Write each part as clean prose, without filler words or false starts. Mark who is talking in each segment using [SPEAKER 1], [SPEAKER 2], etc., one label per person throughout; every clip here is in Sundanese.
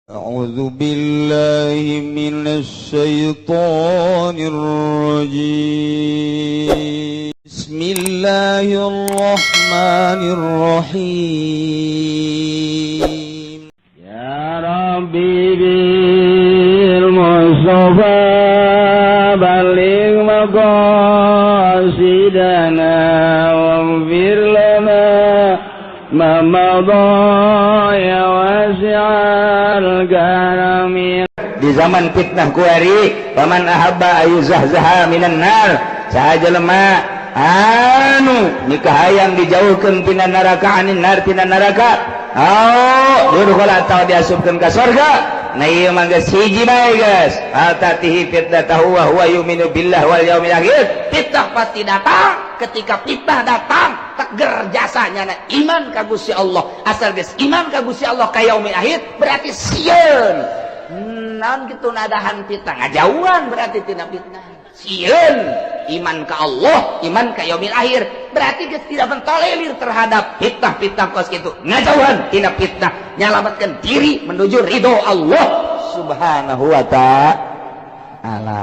[SPEAKER 1] أعوذ بالله من الشيطان الرجيم. بسم الله الرحمن الرحيم.
[SPEAKER 2] يا ربي بالمصطفى بلغ مقاصدنا واغفر لنا ما مضى يا واسع الكرم.
[SPEAKER 3] Di zaman fitnah kuari, faman ahabba an yuzahzaha minan nar, saha jelema anu mikahayang dijauhkeun tina neraka, anin nar, tina neraka, oh yudkhala, atawa diasupkeun ka sorga. Nah, ieu mah geus hiji bae geus, al tatihi fitnatahu wa huwa yu'minu billah wal yaumil akhir.
[SPEAKER 4] Fitnah pasti datang. Ketika fitnah datang, teger jasanya na iman ka Gusti Allah. Asal geus iman ka Gusti Allah, ka yaumil akhir, berarti sieun naon gitu nadahan fitnah, ngajauhan berarti tina fitnah. Sieun iman ka Allah, iman ka yaumil akhir, berarti geus tidak mentolerir terhadap fitnah-fitnah kos gitu, ngajauhan tina fitnah, nyalamatkan diri menuju ridho Allah
[SPEAKER 3] Subhanahu wa ta'ala.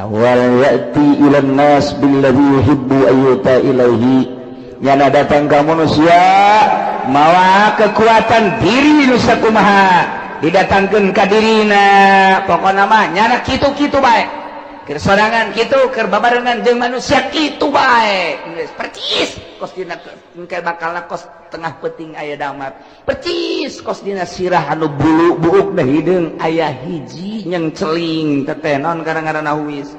[SPEAKER 3] Wal ya'ti ilan nas billadhi yuhibbu ayyuta ilaihi, nyana datang ka manusia mawa kekuatan diri nu sakumaha didatangkeun ka dirina. Pokona mah nyana kitu-kitu bae, keur sorangan kitu, keur babarengan jeung manusia kitu bae. Geus percis kos dina engke bakalna kos tengah peuting aya damar, percis kos dina sirah anu bulu buuk dah hideung aya hiji nyengceling teteh naon kadang-kadang huis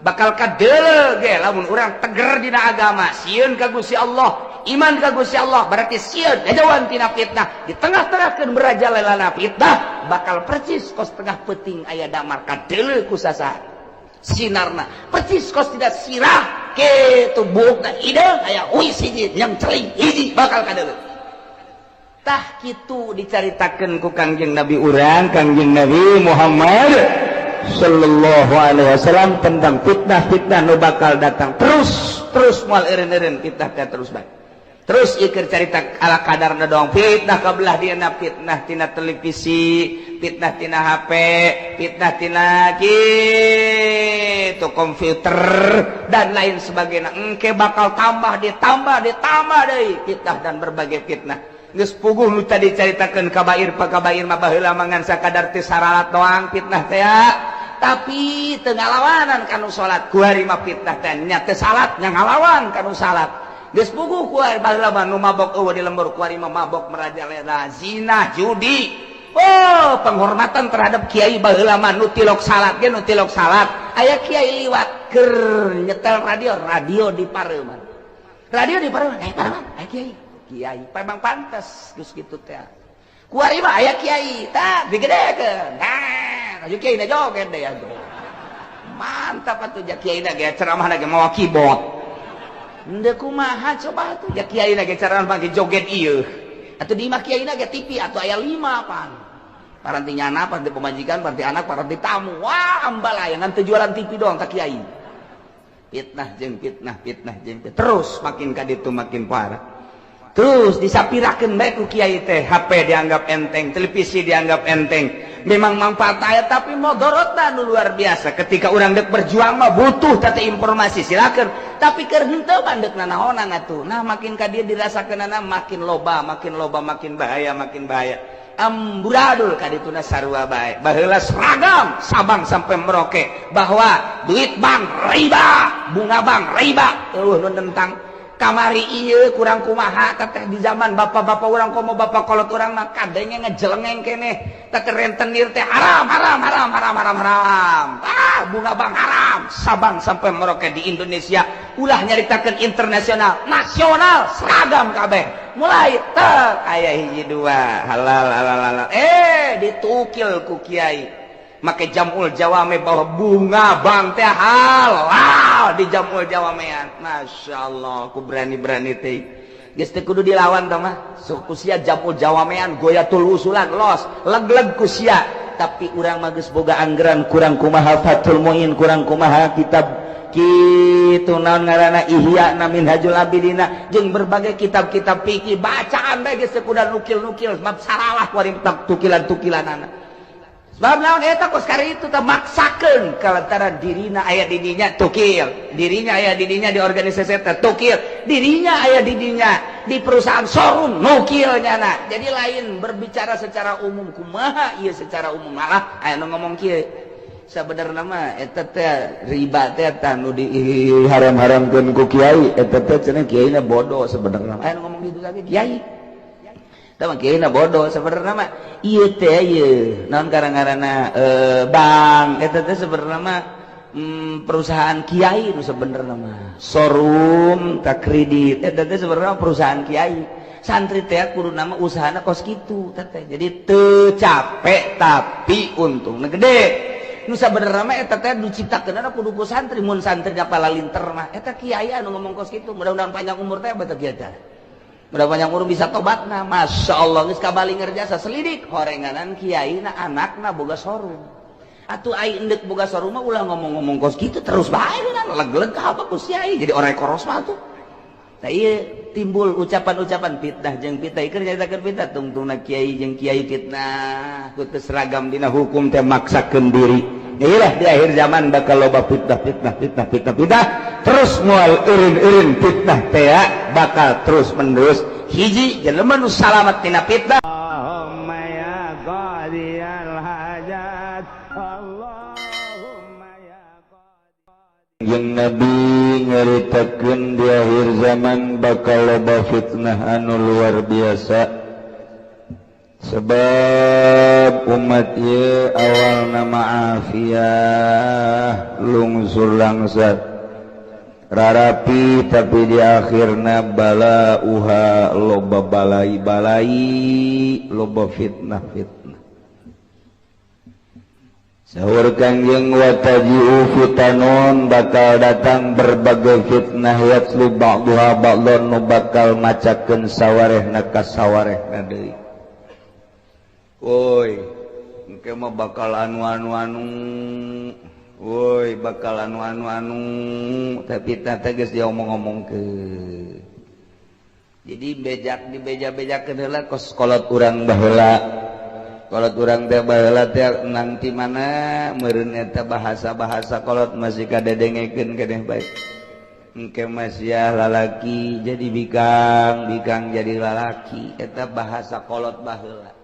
[SPEAKER 4] Bakal kadeuleu ge lamun urang teger dina agama, sieun ka Gusti Allah, iman ka Gusti Allah, berarti sieun ngajauhan tina fitnah. Di tengah-tengahkeun merajalelana fitnah, bakal percis kos tengah peuting aya damar, kadeuleu ku sasaha sinarna, percis kos tidak sirah kitu buukna hideung aya huis hiji nyengceling hiji, bakal kadeuleu.
[SPEAKER 3] Tah, kitu dicaritakeun ku Kangjeng Nabi urang, Kangjeng Nabi Muhammad sallallahu alaihi wasallam, tentang fitnah-fitnah nu bakal datang terus terus, moal eureun-eureun fitnah teh, terus bae terus. Ieu carita ala kadarna doang. Fitnah kabelah dieuna, fitnah tina televisi, fitnah tina HP, fitnah tina kitu komputer dan lain sebagainya. Engke bakal tambah, ditambah, ditambah deui fitnah dan berbagai fitnah. Geus puguh nu tadi caritakeun kabair pakabair mah, baheula mah ngan sakadar teu saralat doang fitnah teh ya.
[SPEAKER 4] Tapi teu ngalawanan kanu salat. Kuari mah fitnah teh nya teu salat, nya ngalawan kanu salat. Geus puguh kuari, baheula mah nu mabok eueuh di lembur, kuari mah mabok merajalela, zina, judi. Oh, penghormatan terhadap kiai baheula mah nu tilok salat ge, nu tilok salat aya kiai liwat keur nyetel radio, radio di pareuman, radio di pareuman, eh pareuman aya kiai, kiai memang pantes geus kitu teh. Kuari mah aya kiai tah digedekeun, nah aju kiai na joget deh atuh, mantap atuh. Ja kiai na ge ceramah na ge mawa keyboard. Henteu kumaha coba atuh, ja kiai na ge ceramah ge joget ieu atuh. Di imah kiai na ge TV atuh aya 5 pan, paranti nyana, paranti pemajikan, paranti anak, paranti tamu. Wah, ambalaya ngan teu jualan TV doang tak kiai.
[SPEAKER 3] Fitnah jeung fitnah, fitnah jeung fitnah. Terus makin ka ditu makin parah. Terus disapirakeun bae ku kiai teh, HP dianggap enteng, televisi dianggap enteng. Memang manfaat aya, tapi modorotna nu luar biasa. Ketika urang dek berjuang mah butuh tata informasi, silakan.
[SPEAKER 4] Tapi keur henteu mah deuk nanaonan atuh. Nah, makin ka dieu dirasakeunana makin loba, makin loba, makin bahaya, makin bahaya, amburadul ka dituna sarua bae.
[SPEAKER 3] Baheula seragam Sabang sampai Merauke bahwa duit bank riba, bunga bank riba,
[SPEAKER 4] eueuh nu nentang. Kamari ieu kurang kumaha teteh, di zaman bapak-bapak urang, komo bapak kolot urang mah kadenge ngejelengeng keneh teteh, rentenir teh haram, haram, haram, haram, haram, haram, ah bunga bank haram.
[SPEAKER 3] Sabang sampai Merauke di Indonesia, ulah nyaritakeun internasional, nasional, seragam kabeh.
[SPEAKER 4] Mulai tek
[SPEAKER 3] aya hiji dua halal, halal, halal, eh ditukil ku kiai make jamul jawame bahwa bunga bank teh halal di jamul jawamean. Masya Allah, aku berani-berani teh geus teu kudu dilawan tah mah sok ku sia. Jamul jawamean goyatul usulan los leg-leg ku sia. Tapi urang mah geus boga anggaran kurang kumaha, Fathul Muin kurang kumaha, kitab kitu naon ngaranna, Ihya na, Minhajul Abidina jeung berbagai kitab-kitab fikih bacaan bae geus teu kudu nukil-nukil, sebab saralah kuari tukilan-tukilanana.
[SPEAKER 4] Sebab naon eta kos kari itu teh maksakeun kalantaran dirina aya di dinya tukil, dirinya aya di dinya di organisasi eta tukil, dirinya aya di dinya di perusahaan showroom nukil nyana. Jadi lain berbicara secara umum kumaha ieu secara umum, malah aya nu ngomong kieu, sabenerna mah eta teh riba teh tah nu diharam-haramkeun ku kiai eta teh cenah kiaina bodoh. Sebenarnya aya nu ngomong gitu lagi, kiai tah mah kiaina bodoh. Sebenarnya mah ieu teh ieu naon karang-karana bank eta teh sebenarnya mah perusahaan kiai nu sebenarnya mah showroom tak kredit eta teh sebenarnya perusahaan kiai. Santri teh kudu nama usahana kos kitu teh, jadi teu capek tapi untungna gede. Nu sabenerna mah eta teh diciptakeun kudu ku santri, mun santri palalinter mah. Eta kiai anu ngomong kos kitu, mudah-mudahan panjang umur teh beta kiai teh. Mudah panjang umur bisa tobatna. Masya Allah, geus kabalinger jasa selidik horenganan kiai na anakna boga showroom. Atuh ai endek boga showroom mah ulah ngomong-ngomong kos kitu terus bae leg-leg apa ku kiai jadi orang koros mah tuh. Nah, iya timbul ucapan-ucapan fitnah jeung fitnah ieu nyaritakeun fitnah tungtungna kiai jeung kiai fitnah ku teu seragam dina hukum teh maksakeun diri. Iyalah, di akhir zaman bakal loba fitnah, fitnah, fitnah, fitnah, fitnah terus, moal eureun-eureun fitnah teh bakal terus menerus. Hiji jelema nu salamat tina fitnah.
[SPEAKER 2] Allahumma ya qadiyal hajat, Allahumma ya.
[SPEAKER 3] Yang Nabi nyaritakeun di akhir zaman bakal loba fitnah anu luar biasa, sebab umat ye awal nama afiah, lungsur langsat, rarapi, tapi di akhirna bala uha loba balai-balai, loba fitnah-fitnah. Saur Kangjeng, wataji'u fitanun, bakal datang berbagai fitnah, yatlu ba'duha ba'don, nu bakal macakeun sawarehna ka sawarehna deui.
[SPEAKER 4] Woi, engke mah bakal anu anu anu. Woi, bakal anu anu anu, tapi fitnah teh geus diomong-omongkeun. Jadi bejak dibeja-bejakeun heula kos kolot urang baheula. Kolot urang teh baheula teh nang ti mana meureun eta bahasa-bahasa kolot masih kadedengekeun keneh bae. Engke masih lalaki jadi bikang, bikang jadi lalaki, eta bahasa kolot baheula.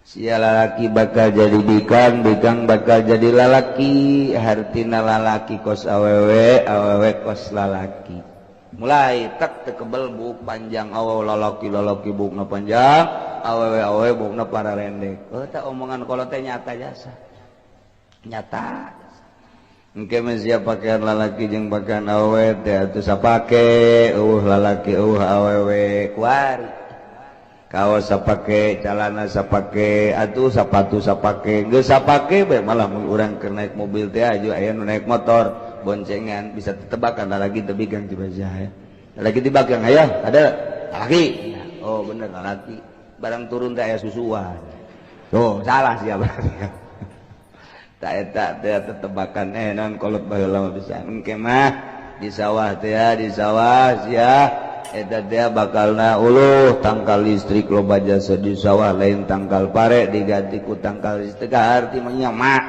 [SPEAKER 4] Sia lalaki bakal jadi bikang, bikang bakal jadi lalaki, hartina lalaki kos awewe, awewe kos lalaki. Mulai tek tekebel buk panjang, awewe lalaki lalaki bukna panjang, awewe awewe bukna para rendek. Oh, tak omongan kolot teh nyata jasa, nyata. Engke mah sia pakaian lalaki jeung pakaian awewe teh atuh sapake, eueuh lalaki eueuh awewe kuari. Kaos sapake, calana sapake, atuh sapatu sapake, geus sapake bae. Malah mun urang keur naik mobil teh aju aya nu naik motor boncengan, bisa tetebakan lalaki teu bikang tiba ya. Lalaki tibakang aya ada lalaki. Oh bener lalaki. Barang turun teh aya susuan. Tuh salah sih berarti. Tak eta teh tetebakan non kolot baheula mah bisa. Engke mah di sawah teh, di sawah sia eta teh bakalna uluh tangkal listrik loba jasa di sawah, lain tangkal pare diganti ku tangkal listrik. Arti mah mak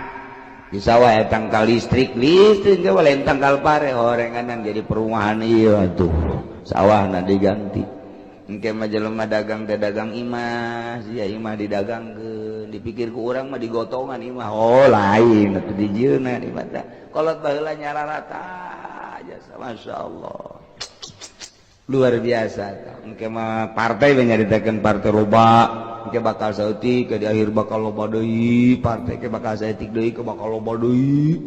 [SPEAKER 4] di sawah ya tangkal listrik, listrik ge lain tangkal pare, horenganan jadi perumahan ieu atuh sawahna diganti. Engke mah jelema dagang teh dagang imah sia, imah didagangkeun, dipikir ku urang mah digotongan imah, oh lain atuh dijieunna di mata. Kolot baheula nyararata jasa, Masya Allah, luar biasa. Engke mah partai nyaritakeun partai loba, engke bakal saeutik, ke di akhir bakal loba deui partai, ke bakal saeutik deui, ke bakal loba deui.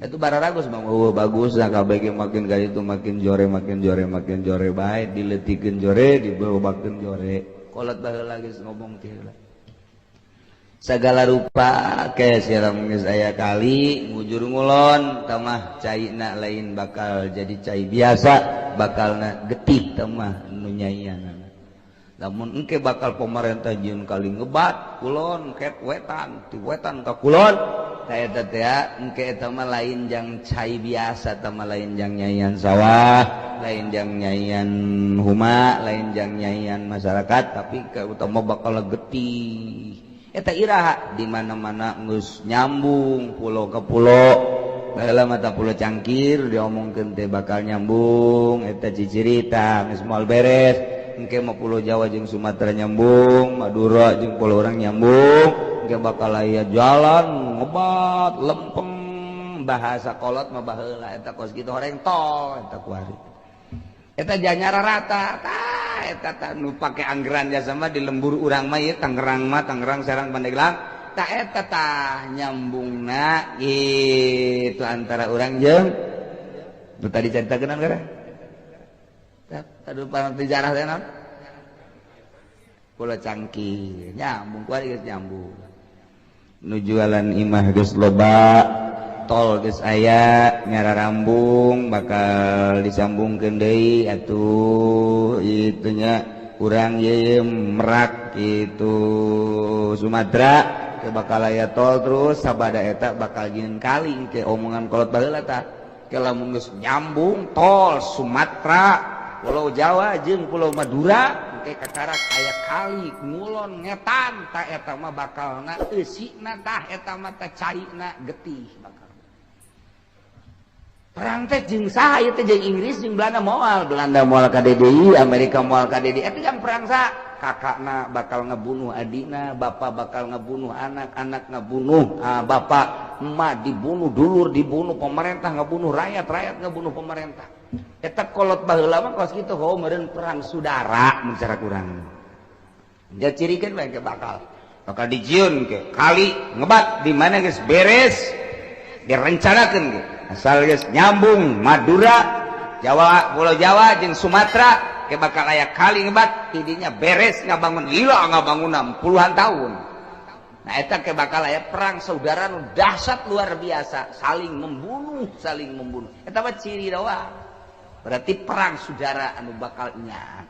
[SPEAKER 4] Itu bararagus mah, oh bagus lah kabeh, makin kali itu makin jore, makin jore, makin jore bae, dileutikeun jore, diberobakeun jore. Kolot baheula geus ngomong teh segala rupa ke siram geus aya kali ngujur ngulon tamah caina lain bakal jadi cai biasa, bakalna getih tamah nu nyaian. Namun engke bakal pemerintah jieun kali ngebat kulon ket wetan ti wetan ka kulon. Tah eta teh engke eta mah lain jang cai biasa, tah mah lain jang nyaian sawah, lain jang nyaian huma, lain jang nyaian masyarakat, tapi utama bakal getih. Eta iraha di mana-mana geus nyambung pulau ke pulau. Baheula mata Pulau Cangkir diomongkeun teh bakal nyambung, eta cicirita geus moal beres. Engke mah Pulau Jawa jeung Sumatera nyambung, Madura jeung pulau urang nyambung, engke bakal aya jalan ngebat lempeng, bahasa kolot mah baheula eta kos kitu horeng tol eta kuari. Eta janyara rata tah eta tah nu pake anggaran jasa mah di lembur urang mah ieu Tangerang mah, Tangerang, Serang, Pandeglang tah eta tah nyambungna gitu antara urang jeung nu tadi caritakeun anggaran. Tah aduh, sejarah teh naon? Pulau Cangkir nyambung kuari, geus nyambung. Nu jualan imah geus loba, tol geus aya nyara rambung, bakal disambungkeun deui atuh itunya urang ye Merak itu Sumatera ke bakal aya tol. Terus sabada eta bakal jieun kali ke omongan kolot baheula tah ke lamun geus nyambung tol Sumatera, Pulau Jawa jeung Pulau Madura, engke kakarak aya kali ngulon ngetan. Tah eta mah bakalna eusina, tah eta mah tah caina getih. Bakal perang teh jeung saha ieu teh? Jeung Inggris jeung Belanda moal, Belanda moal ka DDI, Amerika moal ka DDI. Eta jang perang sa kakakna bakal ngebunuh adina, bapak bakal ngebunuh anak, anak ngebunuh bapak, emak dibunuh, dulur dibunuh, pemerintah ngebunuh rakyat, rakyat ngebunuh pemerintah. Eta kolot baheula mah kos kitu, oh meureun perang saudara mun cara kurang. Dia cirikan bae bakal bakal dijieun ke kali ngebat di mana geus beres direncanakeun ge. Asal geus nyambung Madura, Jawa, Pulau Jawa jeung Sumatera ke bakal aya kali ngebat tidinya beres ngabangun lila, ngabangun puluhan tahun. Nah, eta ke bakal aya perang saudara nu dahsyat luar biasa, saling membunuh, saling membunuh. Eta mah ciri doang, berarti perang saudara anu bakal nya.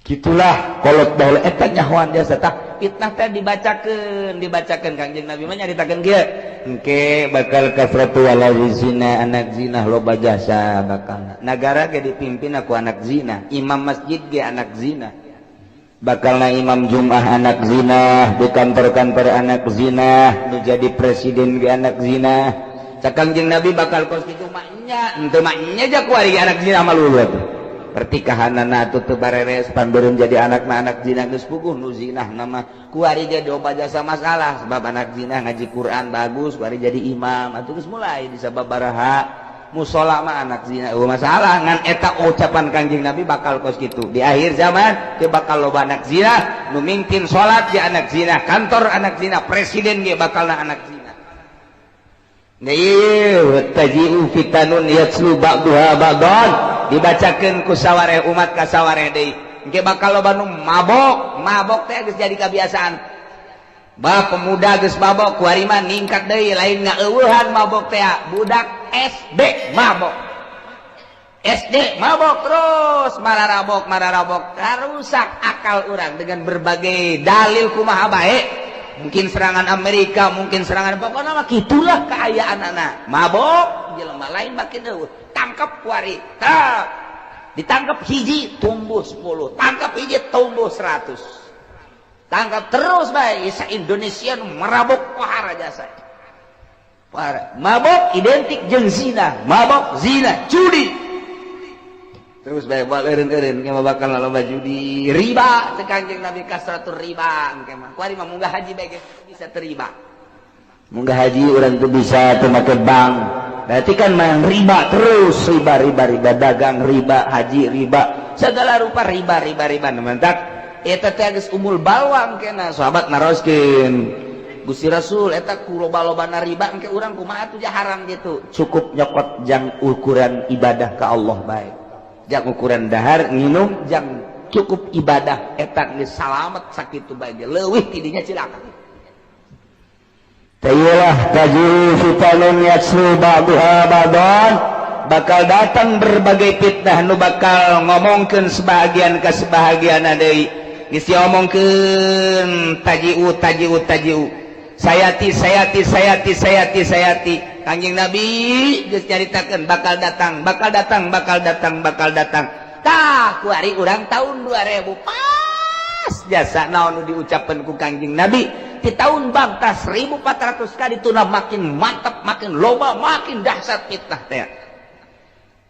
[SPEAKER 4] Gitulah kolot baheula eta nyahoan jasa. Tah, fitnah teh dibacakeun, dibacakeun. Kangjeng Nabi mah nyaritakeun kieu, engke bakal kasratu waladi zina, anak zina loba jasa. Bakal nagara ge dipimpin aku anak zina, imam masjid ge anak zina, bakalna imam Jum'ah anak zina, di kantor-kantor anak zina, nu jadi presiden ge anak zina. Cak Kangjeng Nabi bakal kos kitu maknya henteu maknya ja kuari anak zina malu atuh. Pertikahanana atuh teu bareres panbeureum jadi anakna anak zina. Geus puguh nu zinah nama kuari ge loba jasa masalah, sebab anak zina ngaji Quran bagus, kuari jadi imam atuh geus mulai disababaraha musola mah anak zina eueuh masalah. Ngan eta ucapan Kangjeng Nabi bakal kos kitu di akhir zaman teu bakal loba anak zina, nu mimpin salat ge anak zina, kantor anak zina, presiden ge bakalna anak zina. Nah, ieu taji'u fitanun yatslu ba'duha ba'dan, dibacakeun ku sawareh umat ka sawareh deui. Engke bakal loba nu mabok, mabok teh geus jadi kebiasaan. Bah, pemuda geus mabok, kuari mah ningkat deui, lain ngaeueuhan mabok teh, budak SD mabok. SD mabok terus mararabok mararabok, rusak akal orang dengan berbagai dalil kumaha bae. Mungkin serangan Amerika, mungkin serangan, pokoknya mah gitulah keayaan anak mabok jelema lain makin eueuh. Tangkap kuari tak ditangkap hiji tumbuh 10, tangkap hiji tumbuh 100, tangkap terus bae sa Indonesia nu merabok pohara jasa. Pohara. Mabok identik jeung zina, mabok, zina, judi terus bae moal eureun-eureun. Engke mah bakal loba judi, riba. Cek Kanjeng Nabi kasratur riba. Engke mah kuari mah munggah haji bae geus bisa terima, munggah haji urang tuh bisa teu make bank, berarti kan main riba terus, riba, riba, riba, dagang riba, haji riba, segala rupa riba, riba, riba. Mantak eta teh geus umul balwang kena. Sahabat naroskeun, Gusti Rasul, eta ku loba-lobana riba engke urang kumaha atuh? Haram gitu, cukup nyokot jang ukuran ibadah ka Allah bae, jang ukuran dahar nginum, jang cukup ibadah, eta geus salamet sakitu bae, leuwih tidinya cilaka. Tayilah taji'u fitanun yatslu ba'duha ba'dan, bakal datang berbagai fitnah nu bakal ngomongkeun sebahagian ke sebahagian deui. Geus diomongkeun taji'u, taji'u, taji'u, sayati, sayati, sayati, sayati, sayati. Kanjeng Nabi geus nyaritakeun bakal datang, bakal datang, bakal datang, bakal datang. Tah, kuari urang tahun 2000 pas jasa naon nu diucapkeun ku Kanjeng Nabi. Di tahun bangta 1400 kali tuna makin mantap, makin loba, makin dahsyat fitnah teh.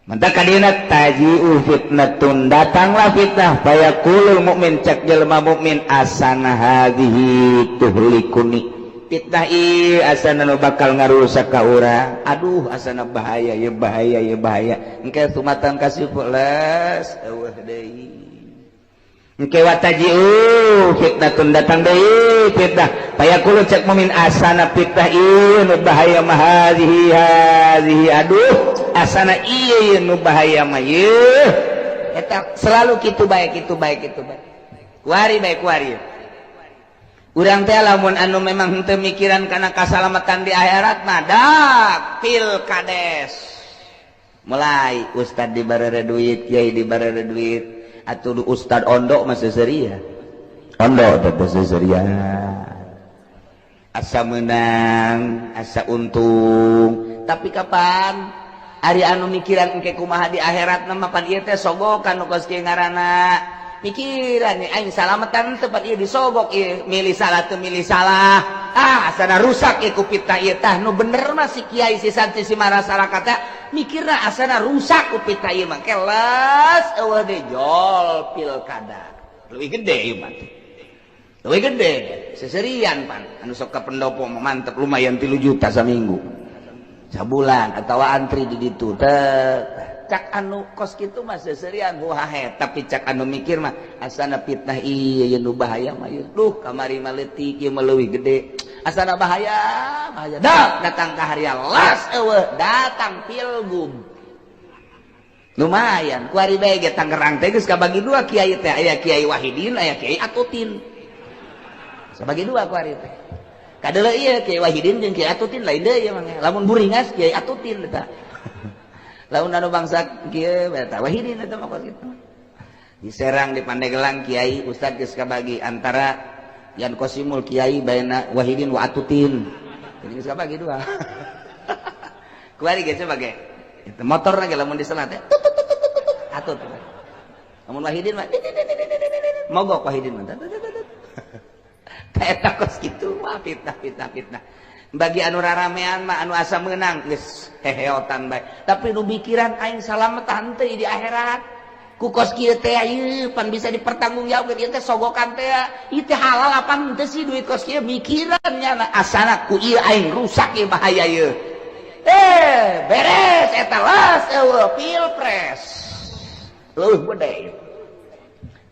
[SPEAKER 3] Mantap kadina taji'u fitnatun, datanglah fitnah, fayaqulul mukmin, cek jelema mukmin, asana hadhihi tuhlikuni, fitnah ieu asana nu bakal ngarusak ka urang, aduh asana bahaya ya, bahaya ya, bahaya. Engke tumatan kasih les eueuh deui. Engke wataji'u fitnatun, datang deui fitnah, fayaqulu, cek mukmin, asana fitnah ieu nu bahaya mah hadhihi hadhihi, aduh asana ieu nu bahaya mah ieu.
[SPEAKER 4] Eta selalu kitu bae, kitu bae, kitu bae, kuari bae, kuari. Urang teh lamun anu memang henteu mikiran kana kasalamatan di akhirat mah dak pilkades mulai ustad dibarere duit, kiai dibarere duit, atuh ustad ondo mah seuseurian,
[SPEAKER 3] Ondo teh seuseurian.
[SPEAKER 4] Asa menang, asa untung, tapi kapan ari anu mikiran engke kumaha di akhirat mah? Pan ieu teh sogokan nu kos kieu ngaranna. Mikiran nih aing salamatan tempat ieu disogok ieu, milih salah teu milih salah, ah asana rusak ieu ku fitnah ieu. Tah, nu bener mah si kiai, si santri, si masyarakat mikirna asana rusak ku fitnah ieu mah. Keles eueuh deui, jol pilkada leuwih gede ieu mah, leuwih gede seserian. Pan anu sok ka pendopo mah mantep, lumayan 3 juta saminggu, sabulan, atau antri di ditu teh. Cak anu kos kitu mah seserian wae, tapi cak anu mikir mah asana fitnah ieu ieu nu bahaya mah ieu, duh kamari mah leutik, ieu mah leuwih gede, asana bahaya bahaya. Dah datang ka haria las eueuh, datang pilgub lumayan. Kuari bae ge Tangerang teh geus kabagi dua kiai teh, aya Kiai Wahidin, aya Kiai Atutin, sabagi dua kuari teh. Kadeuleu ieu Kiai Wahidin jeung Kiai Atutin lain deui ieu mah. Lamun buringas Kiai Atutin eta, lamun anu bangsa kieu eta Wahidin eta mah kos kitu. Di Serang, di Pandeglang, kiai ustad geus kabagi antara Yan Kosimul kiai baina Wahidin wa Atutin, jadi geus kabagi dua kuari ge. Sebagai itu motor lagi, lamun di selat teh atut, lamun Wahidin mah mogok, Wahidin mah eta kos kitu. Wah, fitnah, fitnah, fitnah. Bagi anu raramean mah, anu asa menang geus heheotan bae, tapi nu mikiran aing salamet henteu di akhirat ku kos kieu teh, ieu pan bisa dipertanggungjawabkeun ieu teh, sogokan teh ieu teh halal apa henteu sih duit kos kieu, mikiran nya asana ku ieu aing rusak ieu, bahaya ieu. Eh, beres eta las eueuh, pilpres leuwih gede.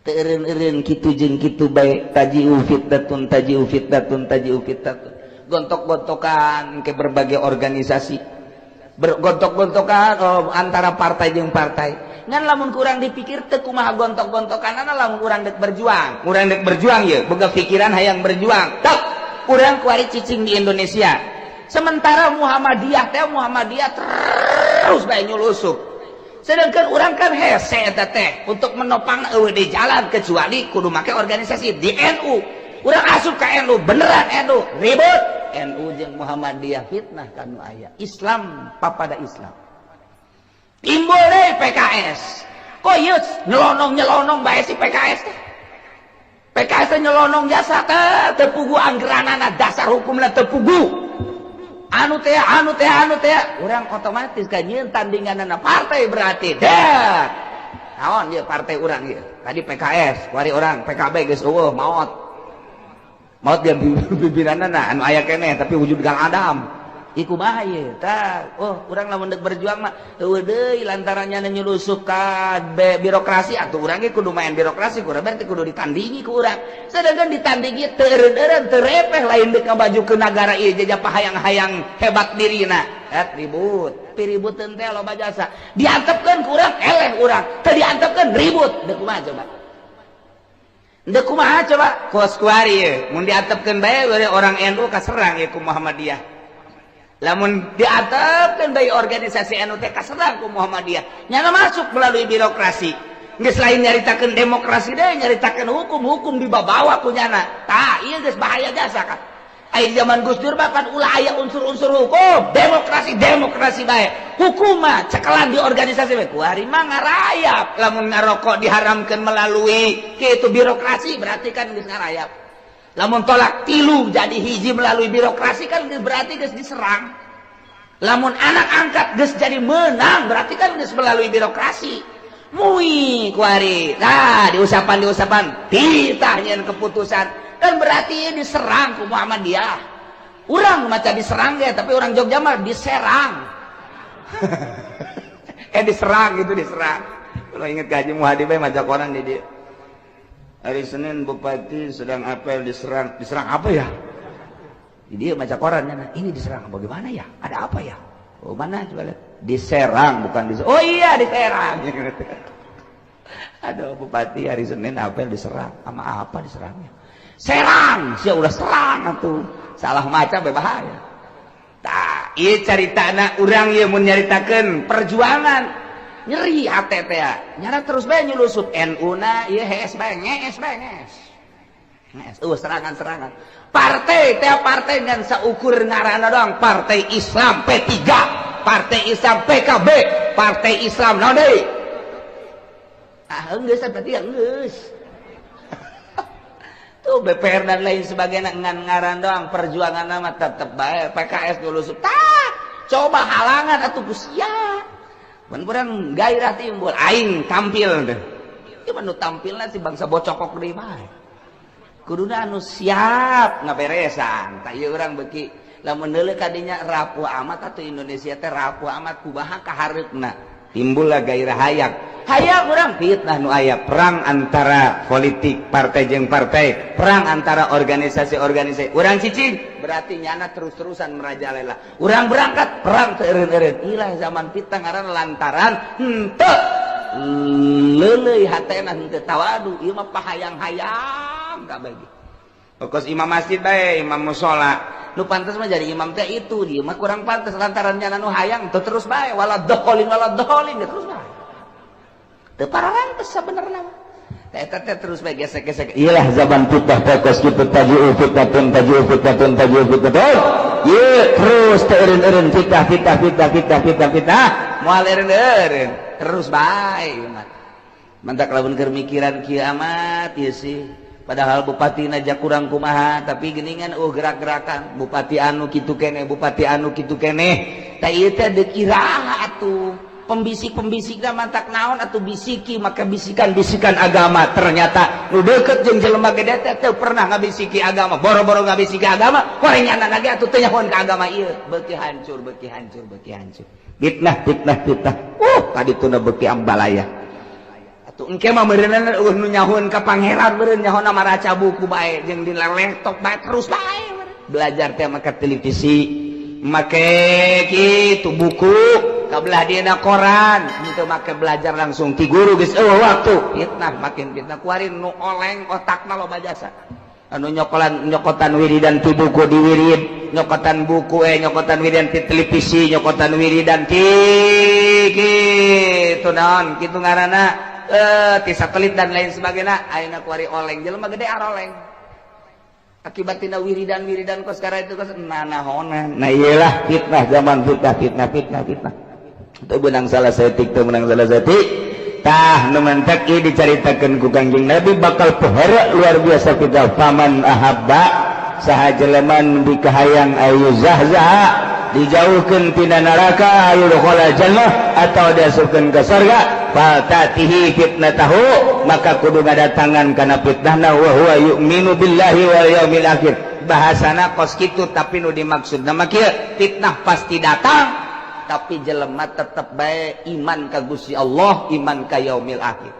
[SPEAKER 3] Teu eureun-eureun kitu jeung kitu bae, taji'u fitnatun, taji'u fitnatun, taji'u fitnatun,
[SPEAKER 4] gontok-gontokan ke berbagai organisasi, bergontok-gontokan, oh, antara partai jeung partai. Ngan lamun kurang dipikir teu kumaha gontok-gontokan, lamun urang dek berjuang, urang dek berjuang ye, boga pikiran hayang berjuang tak, urang kuari cicing di Indonesia, sementara Muhammadiyah teh, Muhammadiyah terus bae nyulusup, sedangkan urang kan hese eta teh untuk menopang eueuh di jalan kecuali kudu make organisasi di NU. Urang asup ka NU, beneran NU ribut, NU jeung Muhammadiyah, fitnah kanu aya Islam papada Islam. Timbul deh PKS, kok ieu nyelonong nyelonong bae si PKS teh. PKS teh nyelonong jasa teh teu puguh anggeranana, dasar hukumna teu puguh, anu teh, anu teh, anu teh. Urang otomatis kan nyieun tandinganana partai, berarti dah naon ieu partai urang ieu. Tadi PKS, kuari urang PKB geus eueuh, maot maot dia pimpinanana, anu aya keneh tapi wujud gal Adam iku kumaha ieu tah. Oh, urang lamun deuk berjuang mah eueuh deui lantaran nya nyulusup ka birokrasi, atuh urang ge kudu main birokrasi, kurang berarti kudu ditandingi ku urang. Sedangkan ditandingi teu eureun-eureun, teu repeh, lain deuk ngamajukeun nagara ieu, jajah hayang-hayang hebat dirina. Et ribut piributeun teh loba jasa, diantepkeun ku urang eleh, urang teu diantepkeun ribut. Deuk kumaha coba, deuk kumaha coba? Kos kuari ye mun diantepkeun bae orang NU kaserang ye ku Muhammadiyah, lamun diantepkeun bae organisasi NU teh kaserang ku Muhammadiyah, nyana masuk melalui birokrasi. Geus lain nyaritakeun demokrasi deh, nyaritakeun hukum, hukum dibawa ku nyana. Tah, ieu geus bahaya jasa kan. Aya zaman Gus Dur mah kan ulah aya unsur-unsur hukum, demokrasi demokrasi bae. Hukum mah cekelan di organisasi bae. Kuari mah ngarayap, lamun ngarokok diharamkeun melalui kitu birokrasi berarti kan geus ngarayap. Lamun talak tilu jadi hiji melalui birokrasi kan berarti geus diserang. Lamun anak angkat geus jadi menang berarti kan geus melalui birokrasi. Mui kuari. Nah, diusapan-diusapan titah nyeun keputusan kan berarti diserang ku Muhammadiyah. Urang maca diserang ge, tapi orang Jogja mah diserang. Diserang gitu, diserang. Kalau inget ke Haji Muhadi bae maca koran di dia. Hari Senin bupati sedang apel diserang. Diserang apa ya? Dia baca koran, ini diserang bagaimana ya? Ada apa ya? Oh, mana coba lihat. Diserang bukan diserang. Oh iya, diserang. Aduh, bupati hari Senin apel diserang. Sama apa diserangnya? Serang, sia udah serang atuh. Salah maca bahaya. Tah, ieu caritana urang ieu mun nyaritakeun perjuangan nyeri hate teh nyara terus bae nyulusup NU na ieu hees bae, ngees bae, ngees ngees, serangan-serangan partai teh, partai ngan saukur ngaranna doang. Partai Islam P3, Partai Islam PKB, Partai Islam naon deui. Ah, geus berarti ya geus tuh BPR dan lain sebagainya ngan ngaran doang. Perjuangan nama tetep bae PKS nyulusup. Tah, coba halangan atuh ku sia. Mun urang gairah timbul, aing tampil deh. Ieu mah nu tampilna si bangsa bocokok deui bae. Kuduna anu siap ngaberesan. Tah, ieu urang beuki lamun deuleu ka dinya rapuh amat atuh. Indonesia teh rapuh amat, kumaha kahareupna? Timbullah gairah hayang. Hayang urang fitnah nu aya perang antara politik partai jeung partai, perang antara organisasi-organisasi. Urang cicing berarti nyana terus-terusan merajalela. Urang berangkat perang teu eureun-eureun. Ilah zaman fitnah ngaran lantaran henteu leuleuy hatena, henteu tawadu. Ieu mah pahayang-hayang kabeh. Kos imam masjid bae, imam musola nu pantas mah jadi imam teh itu, dia mah kurang pantas lantaran nyana nu hayang teu terus bae wala dholin, wala dholin terus bae. Teu pararantes sabenerna mah. Eta teh terus bae gesek-gesek.
[SPEAKER 3] Iyalah zaman fitnah teh kos kitu, taji'u fitnatun, taji'u fitnatun, taji'u fitnatun. Ye terus teh eureun-eureun fitnah, fitnah, fitnah, fitnah, fitnah, fitnah.
[SPEAKER 4] Moal eureun-eureun terus bae mah. Mantak lamun keur mikiran kieu amat ieu sih. Padahal bupati aja kurang kumaha, tapi geningan oh gerak-gerakan bupati anu kitu keneh, bupati anu kitu keneh. Tah, ieu teh deuk iraha atuh? Pembisik-pembisikna mantak naon atuh bisiki maka bisikan-bisikan agama. Ternyata nu deukeut jeung jelema gede teh teu pernah ngabisiki agama. Boro-boro ngabisiki agama, horengan lagi atuh teu nyahoan ka agama ieu. Beuki hancur, beuki hancur, beuki hancur.
[SPEAKER 3] Fitnah, fitnah, fitnah. Tadi tuna beuki ambalaya.
[SPEAKER 4] Atuh engke mah meureunna eueuh nu nyahoan ka pangeran, meureun nyahoana maraca buku bae jeung di laptop bae terus bae. Belajar teh make televisi, make kitu buku, kabelah dina koran, henteu make belajar langsung ti guru geus eueuh waktu. Fitnah makin fitnah kuari nu oleng otakna loba jasa. Anu nyokolan nyokotan wiridan ti buku di wirid, nyokotan buku nyokotan wiridan ti televisi, nyokotan wiridan ti kitu naon kitu ngaranna ti satelit dan lain sebagainya. Ayeuna kuari oleng, jelema gede aroleng akibat tina wiridan-wiridan kos sekarang itu kos nanahonan.
[SPEAKER 3] Nah, iyalah fitnah zaman fitnah, fitnah, fitnah, fitnah. Teu beunang salah saeutik, teu meunang salah saeutik. Tah, nu mantak ieu dicaritakeun ku Kangjeng Nabi bakal pohara luar biasa fitnah. Faman ahabba, saha jelema nu dikahayang ayu zahzaha, dijauhkeun tina neraka, ayu yudkhala jannah atau diasupkeun ke surga, faltatihi fitnatahu, maka kudu ngadatangan kana fitnahna wa huwa yu'minu billahi wal yaumil akhir.
[SPEAKER 4] Bahasana kos kitu, tapi nu dimaksud nama kieu, fitnah pasti datang tapi jelema tetep bae iman ka Gusti Allah, iman ka yaumil akhir.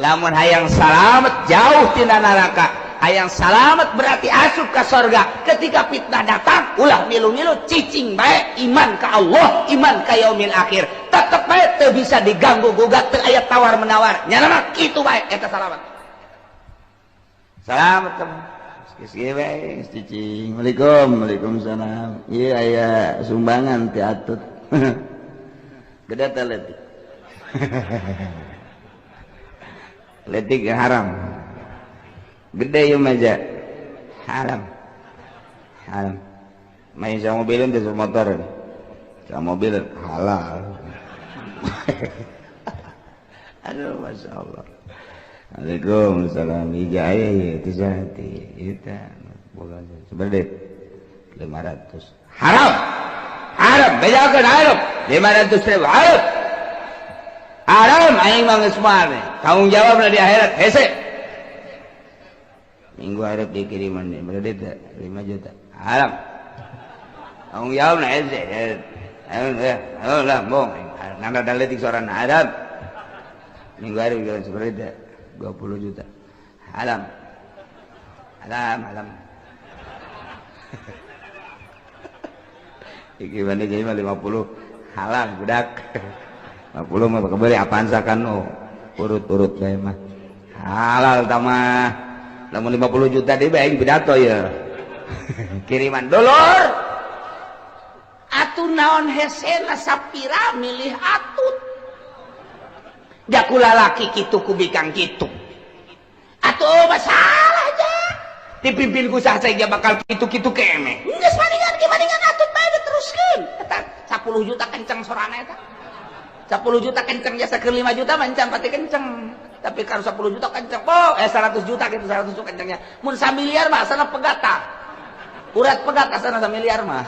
[SPEAKER 4] Lamun hayang salamet jauh tina neraka, hayang salamet berarti asup ka sorga, ketika fitnah datang ulah milu-milu, cicing bae, iman ka Allah, iman ka yaumil akhir, tetep bae teu bisa diganggu gugat, teu aya tawar menawar. Nyana mah kitu bae, eta salamet,
[SPEAKER 3] Salamet teman. Geus kieu bae, geus cicing. Waalaikum, waalaikumsalam. Ieu aya sumbangan ti Atut. Gede teh leutik. Leutik haram. Gede ieu mah ja. Haram. Haram. Main sama mobilin teh motor. Sama mobil halal. Aduh, masya Allah.
[SPEAKER 2] Waalaikumsalam. Ija aya itu sati eta boga sebenarnya 500 haram haram bejakeun haram 500 ribu haram haram aing mah geus moal tanggung jawab di akhirat hese minggu harap dikiriman berarti 5 juta haram tanggung jawab na hese oh lah bong nanda daletik seorang haram minggu hari seperti 20 juta haram haram haram. Gimana jadi 50 halal budak 50 mah kebeli apaan sakan oh urut-urut bae mah halal tamah lamun 50 juta deui bae pidato ya kiriman dulur
[SPEAKER 4] atuh naon hesena sapira milih atut jakula laki kitu ku bikang kitu atuh masalah aja dipimpin ku saha saja bakal kitu-kitu kene geus maningan ge maningan atut bae diteruskeun eta 10 juta kenceng sorana eta 10 juta kenceng jasa ke 5 juta mah encan pati kenceng tapi kalau 10 juta kenceng oh 100 juta gitu 100 juta kencengnya mun samiliar mah asana pegat tah urat pegat asana samiliar mah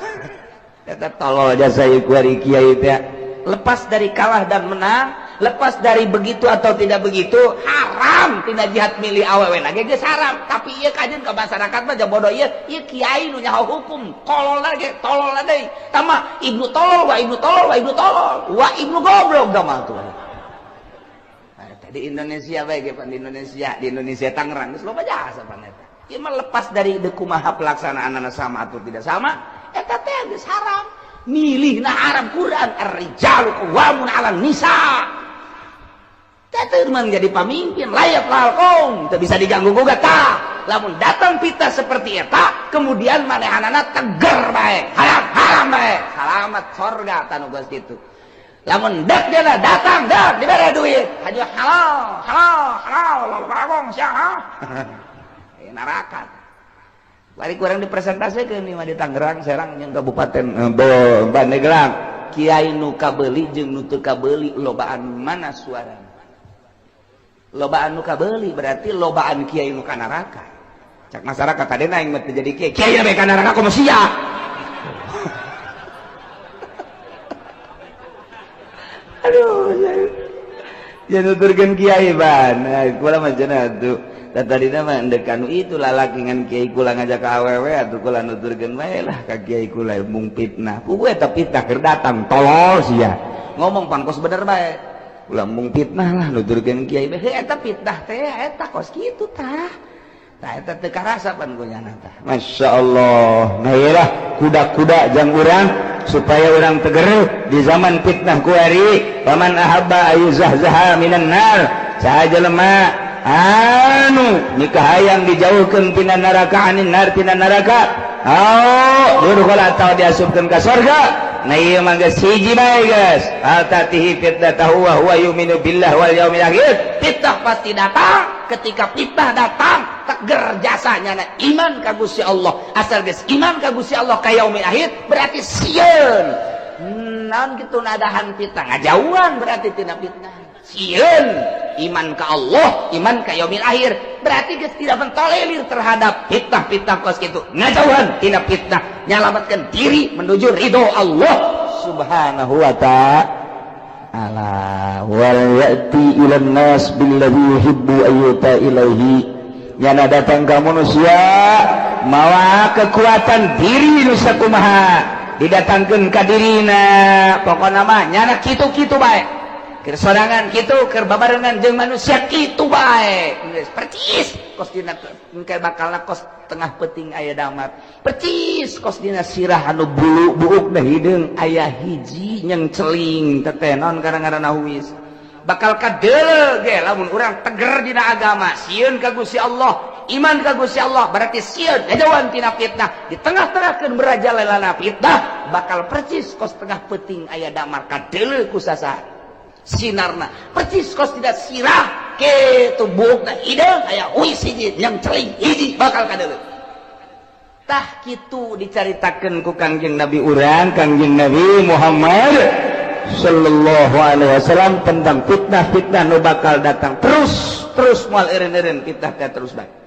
[SPEAKER 2] eta tolol jasa ieu kuari kiai teh
[SPEAKER 4] lepas dari kalah dan menang, lepas dari begitu atau tidak begitu, haram tina jihad milih awewe lagi geus haram. Tapi ieu kajeun ka masyarakat mah bodoh ieu, ieu kiai nu nyaho hukum, kolol lagi, tolol deui. Tama ibnu tolol wa ibnu tolol wa ibnu tolol wa ibnu goblok da mah tuh. Nah, di Indonesia bae ge pan di Indonesia Tangerang geus loba jasa pan eta. Ieu mah lepas dari kumaha pelaksanaanna sama atau tidak sama, eta teh geus haram. Milih na haram Quran ar-rijalu qawwamun 'alan nisa. Teh menjadi pamimpin layak lalkong teu bisa diganggu gugat tah. Lamun datang fitnah seperti eta kemudian manehanana teger bae, haram haram bae. Salamat sorga tanu geus kitu. Lamun dak dia datang dak dibere duit, haju halal halal halal bagong sia. Neraka.
[SPEAKER 2] Bari kurang dipresentasikan nih mah di Tangerang, Serang jeung Kabupaten Pandeglang.
[SPEAKER 4] Kiai nu kabeuli jeung nu teu kabeuli lobaan mana suarana? Lobaan nu kabeuli berarti lobaan kiai nu ka neraka.
[SPEAKER 2] Cak masyarakat tadi aing mah teu jadi kiai. Kiai bae ka neraka komo sia. Aduh, ya nuturkeun kiai ban. Kula mah cenah atuh. Dan tadi nama endek kanu itu lalaki ngan kiai kula ngajak ka awewe atuh kula nuturkeun bae lah ka kiai kula mung fitnah. Puguh eta fitnah keur datang tolol sia.
[SPEAKER 4] Ngomong pan kos bener bae.
[SPEAKER 2] Kula mung fitnah lah nuturkeun kiai bae.
[SPEAKER 4] Heuh eta fitnah teh eta kos kitu tah. Tah eta teu karasa pan ku nyana tah.
[SPEAKER 2] Masya Allah. Nah ieu lah kuda-kuda jang urang supaya urang teger di zaman fitnah kuari. Paman ahabba ayuzahzaha minan nar. Saha jelema anu nikah hayang dijauhkan tina neraka anin nar tina neraka oh yudkhul atau diasupkeun ka surga. Nah ieu mah geus hiji bae geus altatihi fitnatahu wa huwa yu'minu billah wal yaumil akhir.
[SPEAKER 4] Fitnah pasti datang. Ketika fitnah datang teger jasanya na iman ka Gusti Allah. Asal geus iman ka Gusti Allah ka yaumil akhir berarti sieun naon kitu nadahan fitnah ngajauhan berarti tina fitnah. Sieun iman ke Allah, iman ke yaumil akhir berarti geus tidak mentolerir terhadap fitnah-fitnah kos kitu. Ngajauhan tina fitnah, nyalamatkan diri menuju ridho Allah
[SPEAKER 2] Subhanahu wa ta'ala.
[SPEAKER 3] Wal ya'ti ilan nas billadhi yuhibbu ayyuta ilaihi. Nyana datang ka manusia mawa kekuatan diri nu sakumaha didatangkeun ka dirina.
[SPEAKER 4] Pokona mah nyana kitu-kitu bae. Keur sorangan kitu, keur babarengan jeung manusia kitu bae. Geus percis kos dina engke bakalna kos tengah peuting aya damar. Percis kos dina sirah anu bulu buuk da hideung aya hiji nyeng celing teteh naon karang-ngaranna huis. Bakal kadeuleu ge lamun urang teger dina agama, sieun ka Gusti Allah, iman ka Gusti Allah berarti sieun ngajauhan tina fitnah. Di tengah-tengahkeun berajalelana fitnah bakal percis kos tengah peuting aya damar kadeuleu ku sasaha. Sinarna percis kos tidak sirah kitu buukna hideung aya huis hiji yang celing hiji bakal kadeuleu. Tah kitu dicaritakeun
[SPEAKER 2] ku Kangjeng Nabi urang, Kangjeng Nabi Muhammad sallallahu alaihi wasallam tentang fitnah-fitnah nu bakal datang terus.
[SPEAKER 4] Terus moal eureun-eureun fitnah teh, terus bae.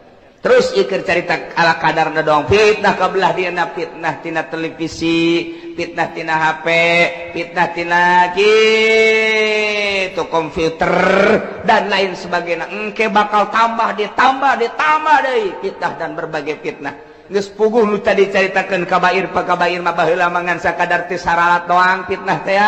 [SPEAKER 4] Terus ieu carita ala kadarna doang. Fitnah kabelah dieuna, fitnah tina televisi, fitnah tina HP, fitnah tina kitu komputer dan lain sebagainya. Engke bakal tambah, ditambah, ditambah deui fitnah dan berbagai fitnah. Geus puguh nu tadi caritakeun kabair pakabair mah, baheula mangan sakadar teh saralat doang fitnah teh,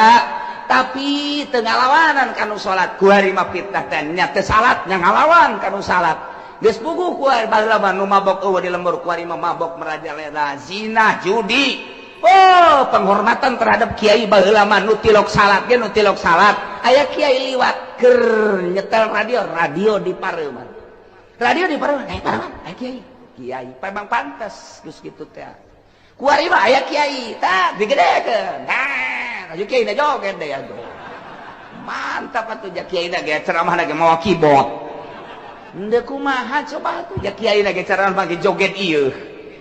[SPEAKER 4] tapi teu ngalawanan kanu salat. Kuari mah fitnah teh nya teu salat nya ngalawan kanu salat. Geus puguh kuari, baheula mah nu mabok eueuh di lembur, kuari mah mabok merajalela, zina, judi. Oh, penghormatan terhadap kiai baheula mah nu tilok salat ge, nu tilok salat, aya kiai liwat keur nyetel radio, radio di pareuman, radio di pareuman, aya pareuman, aya kiai, kiai memang pantas geus kitu teh. Kuari mah aya kiai tak digedekeun, nah aju kiai na joget deh atuh, mantap atuh. Ja kiai na ge ceramah ge mawa keyboard. Henteu kumaha coba atuh, ja kiai na ge ceramah ge joget ieu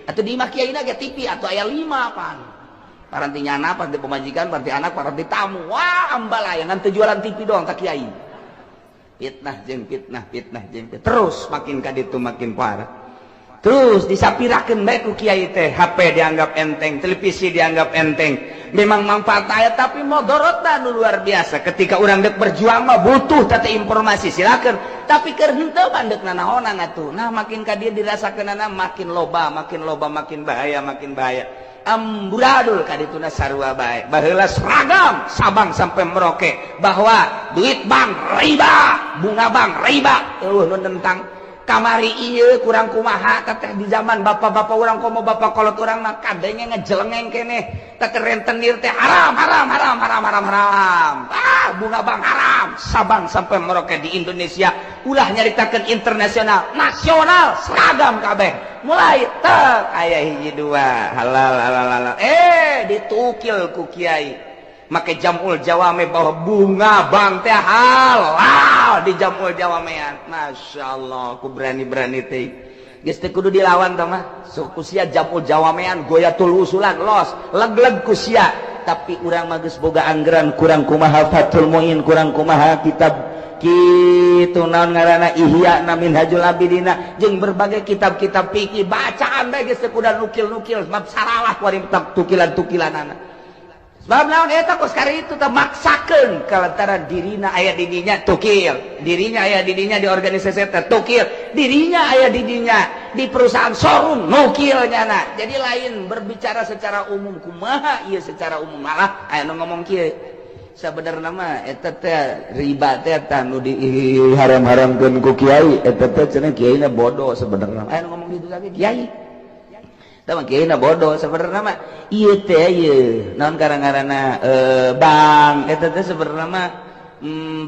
[SPEAKER 4] atuh. Di imah kiai na ge TV atuh aya 5 pan, paranti nyana, paranti pemajikan, paranti anak, paranti tamu. Wah, ambalaya ngan teu jualan TV doang tak kiai. Fitnah jeung fitnah, fitnah jeung fitnah, terus makin ka ditu makin parah. Terus disapirakeun bae ku kiai teh. HP dianggap enteng, televisi dianggap enteng. Memang manfaat aya, tapi modorotna nu luar biasa. Ketika urang dek berjuang mah butuh teh informasi, silakan, tapi keur henteu mah deuk nanaonan atuh. Nah, makin ka dieu dirasakeunana makin loba, makin loba, makin bahaya, makin bahaya, amburadul ka dituna sarua bae. Baheula seragam Sabang sampai Merauke bahwa duit bank riba, bunga bank riba, eueuh nu nentang. Kamari ieu kurang kumaha teteh, di zaman bapak-bapak urang, komo bapak kolot urang mah kadenge ngejelengeng keneh teteh, rentenir teh haram, haram, haram, haram, haram, haram, ah, bunga bank haram. Sabang sampai Merauke di Indonesia, ulah nyaritakeun internasional, nasional, seragam kabeh. Mulai tek aya hiji dua halal, halal, halal, eh ditukil ku kiai make jamul jawame bahwa bunga bank teh halal di jamul jawamean. Masya Allah, ku berani-berani teh geus teu kudu dilawan tah mah sok ku sia. Jamul jawamean, goyatul usulan, los leg-leg ku sia. Tapi urang mah geus boga anggaran kurang kumaha, Fathul Muin kurang kumaha, kitab kitu naon ngaranna, Ihya na, Minhajul Abidina jeung berbagai kitab-kitab fikih bacaan bae geus teu kudu nukil-nukil, sebab saralah kuari tukilan-tukilanana. Sebab naon eta kos kari itu teh maksakeun kalantaran dirina aya di dinya tukil, dirinya aya di dinya di organisasi teh tukil, dirinya aya di dinya di perusahaan showroom nukil nyana. Jadi lain berbicara secara umum kumaha ieu, secara umum malah aya nu ngomong kieu, sabenerna mah eta teh riba teh tah nu diharam-haramkeun ku kiai eta teh cenah kiaina bodoh. Sebenarnya aya nu ngomong gitu lagi, kiai tah kiai na bodoh. Sebenarnya mah ieu teh ieu naon karang-karana bank eta teh sebenarnya mah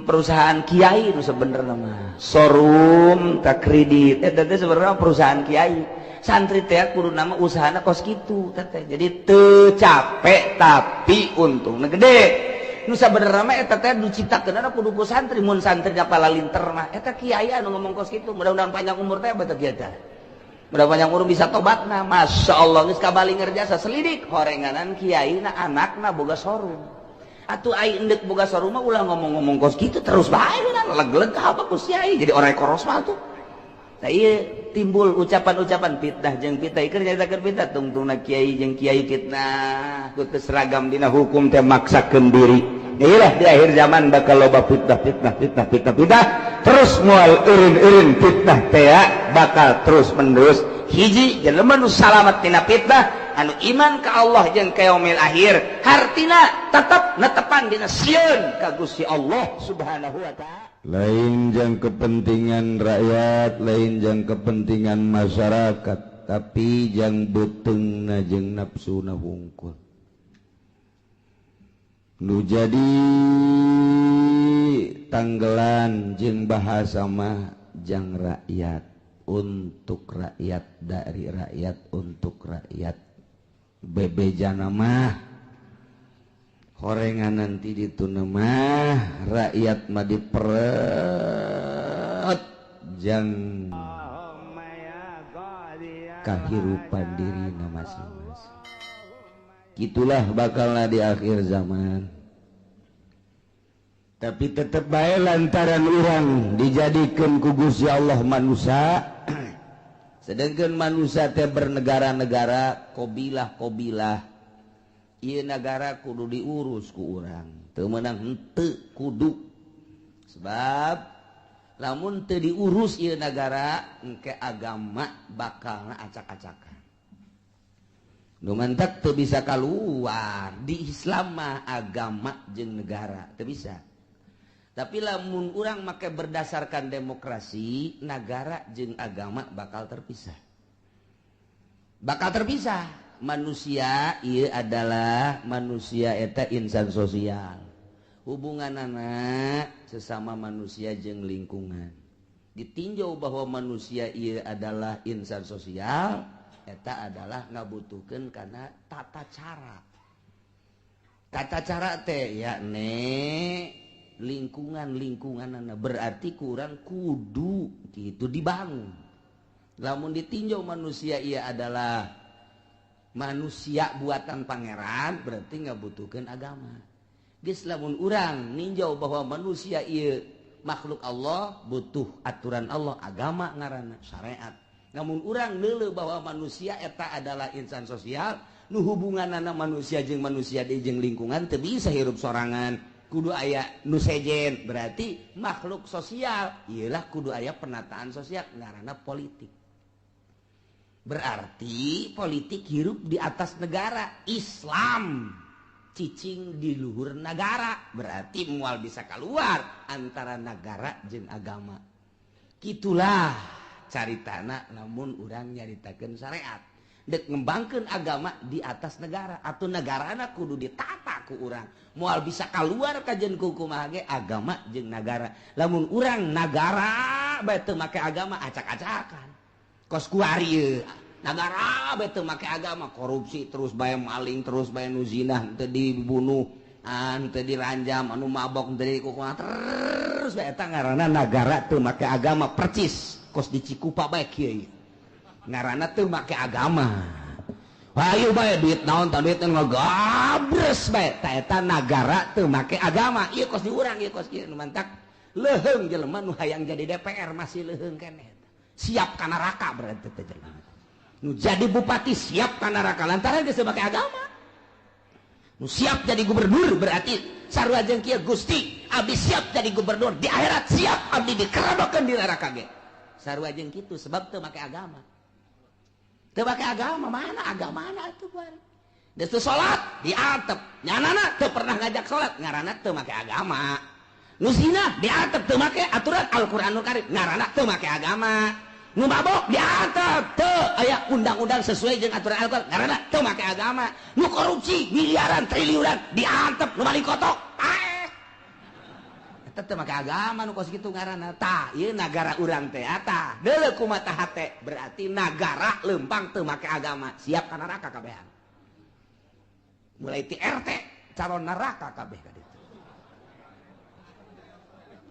[SPEAKER 4] perusahaan kiai nu sebenarnya mah, showroom tak kredit eta teh sebenarnya perusahaan kiai. Santri teh kudu nama usahana kos kitu teh, jadi teu capek tapi untungna gede. Nu sabenerna mah eta teh diciptakeun kudu ku santri, mun santri palalinter mah. Eta kiai anu ngomong kos kitu, mudah-mudahan panjang umur teh, betul kieu teh. Mudah panjang umur bisa tobat. Nah, Masya Allah, geus kabalinger jasa selidik horenganan kiai na anakna boga showroom atuh. Ai endek boga showroom mah ulah ngomong-ngomong kos kitu terus bae, leg-leg apa ku kiai, jadi orang koros mah tuh. Nah, iya timbul ucapan-ucapan fitnah jeung fitnah. Ieu nyaritakeun fitnah tungtungna kiai jeung kiai fitnah ku teu seragam dina hukum teh, maksakeun diri. Iyalah, di akhir zaman bakal loba fitnah, fitnah, fitnah, fitnah, fitnah terus, moal eureun-eureun fitnah teh bakal terus menerus. Hiji jelema nu salamat tina fitnah anu iman ka Allah jeung ka yaumil akhir, hartina tetep netepan dina sieun ka Gusti Allah Subhanahu wa taala.
[SPEAKER 2] Lain jang kepentingan rakyat, lain jang kepentingan masyarakat, tapi jang beuteungna jeung nafsuna hungkul nu jadi tanggelan jeung bahasa mah jang rakyat, untuk rakyat, dari rakyat, untuk rakyat. Bebejana mah horengan nanti dituna mah rakyat mah diperet jang kahirupan dirina masing-masing. Itulah bakalna di akhir zaman. Tapi tetep bae lantaran urang dijadikan ku Gusti Allah manusia, sedangkan manusia teh bernegara-negara, kobilah-kobilah. Ieu negara kudu diurus ku urang, teu meunang henteu kudu. Sebab lamun teu diurus ieu negara, engke agama bakalna acak-acakan. Nu mantak teu bisa keluar di Islam mah agama jeung negara teu bisa. Tapi lamun urang make berdasarkan demokrasi, negara jeung agama bakal terpisah. Bakal terpisah. Manusia ieu adalah manusia eta insan sosial. Hubunganana sesama manusia jeung lingkungan. Ditinjau bahwa manusia ieu adalah insan sosial, eta adalah ngabutuhkeun kana tata cara. Tata cara teh yakni lingkungan-lingkungan, berarti kurang kudu gitu dibangun. Lamun ditinjau manusia ia adalah manusia buatan pangeran, berarti nggak butuhkan agama. Geus lamun urang ninjau bahwa manusia ia makhluk Allah, butuh aturan Allah, agama ngaranna syariat. Namun urang neuleuh bahwa manusia eta adalah insan sosial, nu hubunganana manusia jeung manusia deui jeung lingkungan teu bisa hirup sorangan. Kudu aya nu sejen, berarti makhluk sosial iyalah kudu aya penataan sosial ngaranna politik. Berarti politik hirup di atas negara Islam, cicing di luhur negara, berarti mual bisa keluar antara negara jeung agama. Kitulah caritana lamun urang nyaritakeun syariat. Dek ngembangkeun agama di atas negara atau negarana kudu ditata ku urang. Moal bisa keluar kajen ku kumaha ge agama jeung negara. Lamun urang nagara bae teu make agama acak-acakan. Kos kuari ieu nagara bae teu make agama, korupsi terus bae, maling terus bae, nu zina teu dibunuh, teu diranjam, anu mabok teu dikukumaha terus bae, eta ngaranna nagara teu make agama percis kos di Cikupa bae kieu. Ngaranna teu make agama. Hayu bae duit naon tah duit ngagabres bae, ta eta nagara teu make agama. Ieu kos di urang, ieu kos ieu nu mantak leuheung jelema nu hayang jadi DPR masih leuheung keneh. Siap ka neraka berarti teh jelema. Nu jadi bupati siap ka neraka lantaran geus teu make agama. Nu siap jadi gubernur berarti sarua jeung kieu, Gusti, abdi siap jadi gubernur di akhirat, siap abdi dikerodokeun di neraka ge. Sarua jeung kitu sebab teu make agama. Teu make agama, mana agamana atuh kuari. Geus teu salat diatep, nyanana teu pernah ngajak salat, ngaranna teu make agama. Nu zina diatep teu make aturan Al-Qur'anul Karim, ngaranna teu make agama. Nu mabok diatep teu aya undang-undang sesuai jeung aturan Al-Qur'an, ngaranna teu make agama. Nu korupsi miliaran triliunan diatep, nu maling kotok paeh. Eta teu make agama nu kos kitu ngaranna. Tah, ieu nagara urang teh tah. Deuleu kumaha hate, berarti nagara lempang teu make agama, siap ka neraka kabehan. Mulai ti RT calon neraka kabeh ka ditu.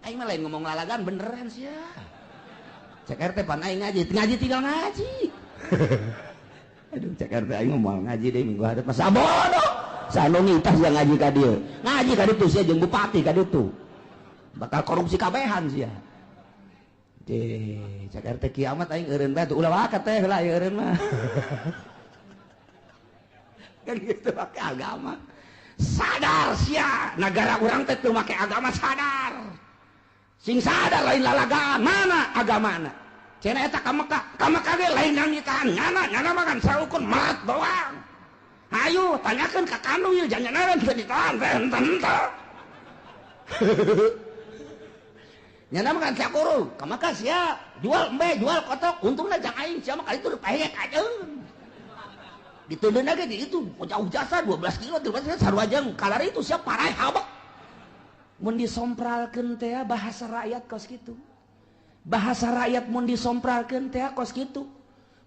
[SPEAKER 2] Aing mah lain ngomong lalagan beneran sia. Cek RT pan aing ngaji, ngaji tinggal ngaji. Aduh cek RT aing mah moal ngaji deui minggu hareup masa bodoh. Sanu ngitas yang ngaji ka dieu. Ngaji ka ditu sia jeung bupati ka ditu. Bakal korupsi kabehan sia. Deh, cek RT kiamat aing eureun bae ulah wakat teh heula ieu eureun mah. Kan gitu make agama. Sadar sia, nagara urang teh teu make agama sadar. Sing sadar lain lalagaan, mana agamana? Cenah eta ka Mekah, ka Mekah ge lain nikahan, nyana nyana mah kan saukur maret doang. Ayo tanyakeun ka kanu ieu jangan-jangan teu ditahan teh henteu. Nyana mah kan sakurung, ka Mekah sia, jual embe, jual kotok, untungna jang aing sia mah kali itu pahek ajeun. Diteundeun ge di itu jauh jasa 12 kilo, 13 kilo sarua jeung kalari itu sia parai habek. Mun disompralkeun teh bahasa rakyat kos kitu. Bahasa rakyat mun disompralkeun teh kos kitu.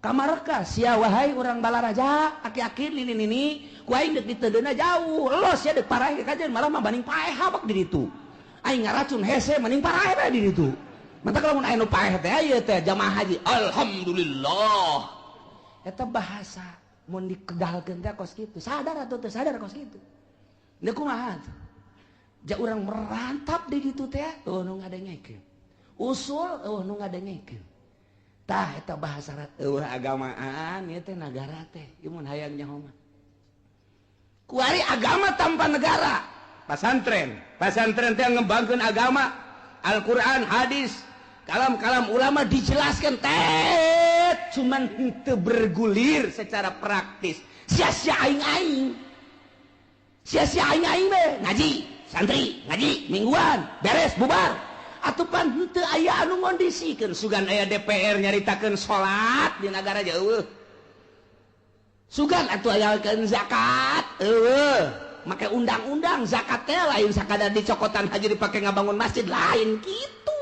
[SPEAKER 2] Kamareka sia wahai urang Balaraja, aki-aki nini-nini, ku aing deuk diteundeunna jauh. Los sia deuk paraeh kajeun malah mah banding paeh habek di ditu. Aing ngaracun hese mending paraeh bae di ditu. Mata lamun aya nu paeh teh ieu teh jamaah haji. Alhamdulillah. Eta bahasa mun dikedalkeun teh kos kitu. Sadar atau teu sadar kos kitu. Deuk kumaha tuh?
[SPEAKER 4] Ja urang merantap di ditu teh eueuh nu ngadengekeun. Usul eueuh nu ngadengekeun. Tah eta bahasa eueuh agamaan ieu teh nagara teh ieu mun hayang nyaho mah. Kuari agama tanpa negara.
[SPEAKER 2] Pasantren, pasantren teh ngembangkeun agama, Al-Qur'an, hadis, kalam-kalam ulama dijelaskan teh cuman henteu bergulir secara praktis.
[SPEAKER 4] Sia-sia aing-aing. Sia-sia aing-aing be ngaji, santri ngaji mingguan, beres bubar. Atuh pan henteu aya anu ngondisikeun
[SPEAKER 2] sugan aya DPR nyaritakeun salat di nagara jauh.
[SPEAKER 4] Sugan atuh ayakeun zakat, eueuh. Make undang-undang zakat teh lain sakadar dicokotan haji dipake ngabangun masjid lain kitu.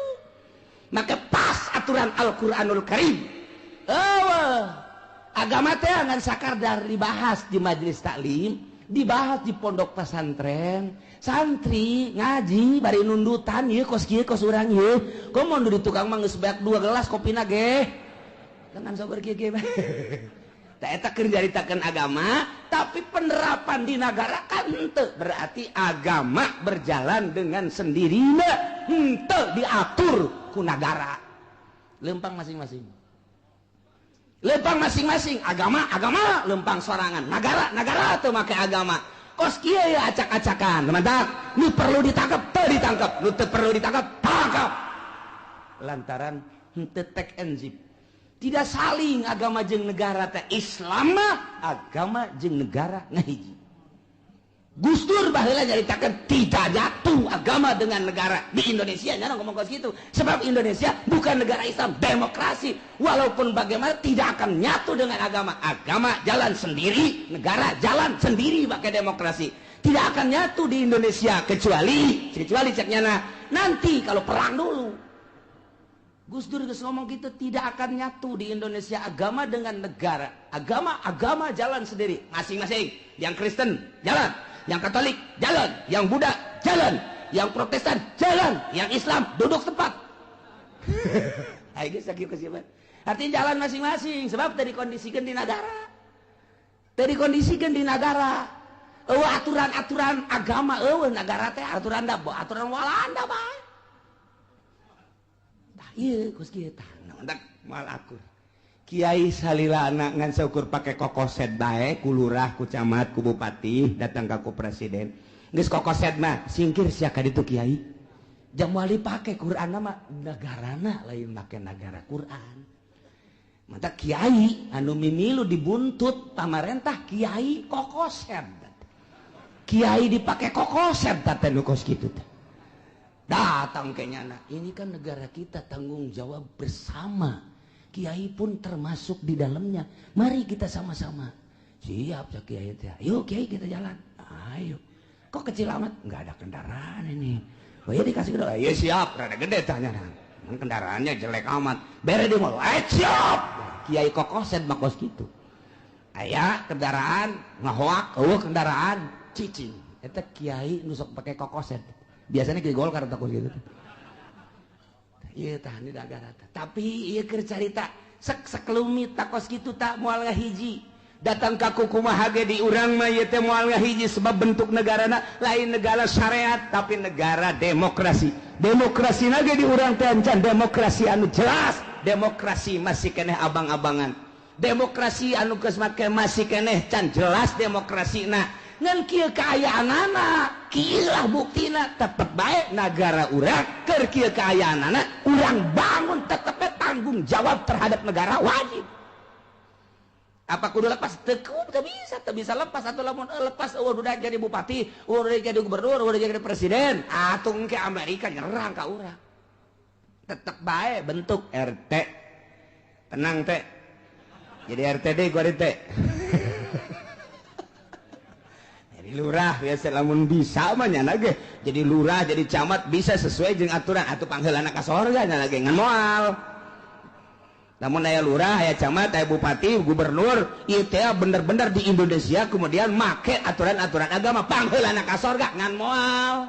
[SPEAKER 4] Make pas aturan Al-Qur'anul Karim. Eueuh. Agama teh ngan sakadar dibahas di majelis taklim, dibahas di pondok pesantren, santri ngaji bari nundutan ieu kos kieu kos urang ieu. Komo di tukang mah geus beak 2 gelas kopina ge. Dengan sabar kieu kieu.
[SPEAKER 2] Tah eta keur nyaritakeun agama, tapi penerapan di nagara kan henteu. Berarti agama berjalan dengan sendirinya, henteu diatur ku nagara.
[SPEAKER 4] Lempang masing-masing. Lempang masing-masing, agama agama lempang sorangan, nagara nagara teu make agama. Kos kieu ya acak-acakan, mantap. Nu perlu ditangkap teu ditangkap, nu teu perlu ditangkap tangkap.
[SPEAKER 2] Lantaran
[SPEAKER 4] henteu tek enzip. Tidak saling agama jeung negara teh Islam mah agama jeung negara ngahiji. Gus Dur baheula nyaritakeun tidak jatuh agama dengan negara di Indonesia nya ngomong kos kitu. Sebab Indonesia bukan negara Islam, demokrasi. Walaupun bagaimana tidak akan nyatu dengan agama.
[SPEAKER 2] Agama jalan sendiri, negara jalan sendiri pakai demokrasi.
[SPEAKER 4] Tidak akan nyatu di Indonesia kecuali kecuali cek nyana nanti kalau perang dulu. Gus Dur geus ngomong gitu tidak akan nyatu di Indonesia agama dengan negara. Agama agama jalan sendiri
[SPEAKER 2] masing-masing. Yang Kristen jalan, yang Katolik jalan, yang Buddha jalan, yang Protestan jalan, yang Islam duduk tempat.
[SPEAKER 4] Ayo geus sakieu kesieuman. Artinya jalan masing-masing sebab tadi kondisikan di negara. Tadi kondisikan di negara. Eueuh aturan-aturan agama eueuh negara teh aturan da aturan Walanda bae. Iya, kos kieu tah.
[SPEAKER 2] Mantak moal akur. Kiai salilana ngan saukur pake kokoset bae ku lurah, ku camat, ku bupati, datang ka ku presiden. Geus kokoset mah singkir sia ka ditu kiai.
[SPEAKER 4] Jam moal dipake Qur'anna mah negarana lain make nagara Qur'an. Mantak kiai anu mimilu dibuntut pamarentah kiai kokoset. Kiai dipake kokoset teh nu kos kitu teh. Datang ke nyana. Ini kan negara kita, tanggung jawab bersama. Kiai pun termasuk di dalamnya. Mari kita sama-sama. Siap ya kiai teh. Ayo kiai kita jalan. Ayo. Kok kecil amat? Nggak ada kendaraan ini. Oh ya dikasih gede.
[SPEAKER 2] Iya siap, rada gede tanya. Kendaraannya jelek amat. Bere di mall. Eh siap.
[SPEAKER 4] Kiai kokoset mah kos kitu.
[SPEAKER 2] Aya kendaraan ngahoak, eueuh kendaraan
[SPEAKER 4] cicing. Eta kiai nu sok pake kokoset. Biasanya ke Golkar takut gitu. Iya tahan di nagara. Tapi iya keur carita sek sekelumit takos kitu tak moal ngahiji.
[SPEAKER 2] Datang ka kumaha ge di urang mah ieu teh moal ngahiji sebab bentuk negarana lain negara syariat tapi negara demokrasi. Demokrasi na ge di urang teh encan demokrasi anu jelas, demokrasi masih keneh abang-abangan. Demokrasi anu geus make masih keneh can jelas demokrasina.
[SPEAKER 4] Ngan kieu kaayaanana, kieu lah buktina tetep bae nagara urang keur kieu kaayaanana, urang bangun tetep tanggung jawab terhadap negara wajib. Apa kudu lepas? Teu bisa, teu bisa lepas atuh lamun lepas eueuh udah jadi bupati, eueuh udah jadi gubernur, eueuh udah jadi presiden, atuh engke Amerika nyerang ka urang.
[SPEAKER 2] Tetep bae bentuk RT. Tenang teh. Jadi RT deui gua teh. Jadi lurah biasa lamun bisa mah nya ge. Jadi lurah, jadi camat bisa sesuai jeung aturan atuh pangheulana ka sorga nya ge ngan moal. Namun aya lurah, aya camat, aya bupati, gubernur, ieu teh bener-bener di Indonesia kemudian make aturan-aturan agama pangheulana ka sorga ngan moal.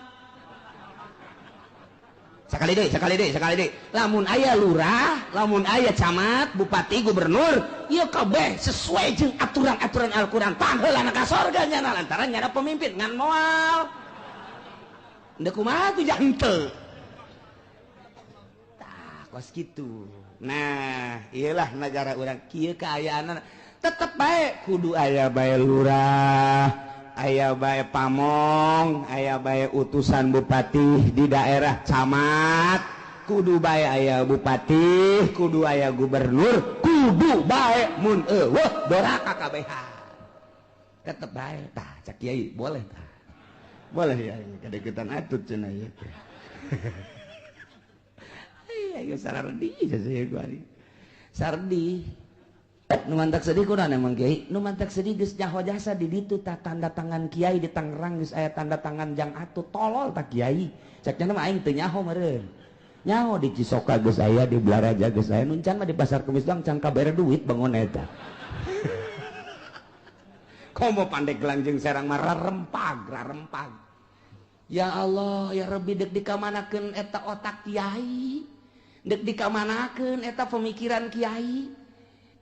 [SPEAKER 2] Sekali deui, sekali deui, sekali deui. Lamun aya lurah, lamun aya camat, bupati, gubernur, ieu kabeh sesuai jeung aturan-aturan Al-Qur'an pangheulana ka sorga nya lantaran nyana pemimpin ngan moal.
[SPEAKER 4] Ndek kumaha tuh jante. Tah kos kitu. Nah, iyalah negara urang kieu kaayaan tetep bae kudu aya bae lurah, aya bae pamong, aya bae utusan bupati di daerah camat, kudu bae aya bupati, kudu aya gubernur, kudu bae mun eueuh doraka kabehan. Tetep bae tah cak kiai boleh tah. Boleh ya kadeukeutan atut cenah ieu teh. Iya, sardi saya gua. Sardi. Nu mantak sedih kunaon emang kiai? Nu mantak sedih geus nyaho jasa di ditu tah tanda tangan kiai di Tangerang geus aya tanda tangan jang atut tolol tah kiai. Cek nya mah aing teu nyaho meureun. Nyaho di Cisoka geus aya, di Balaraja geus aya, nu can mah di Pasar Kemis doang can kabere duit bangun eta. Komo Pandeglang jeung Serang mah rarempag, rarempag. Ya Allah, ya Rabbi dek dikamanakeun eta otak kiai. Dek dikamanakeun eta pemikiran kiai.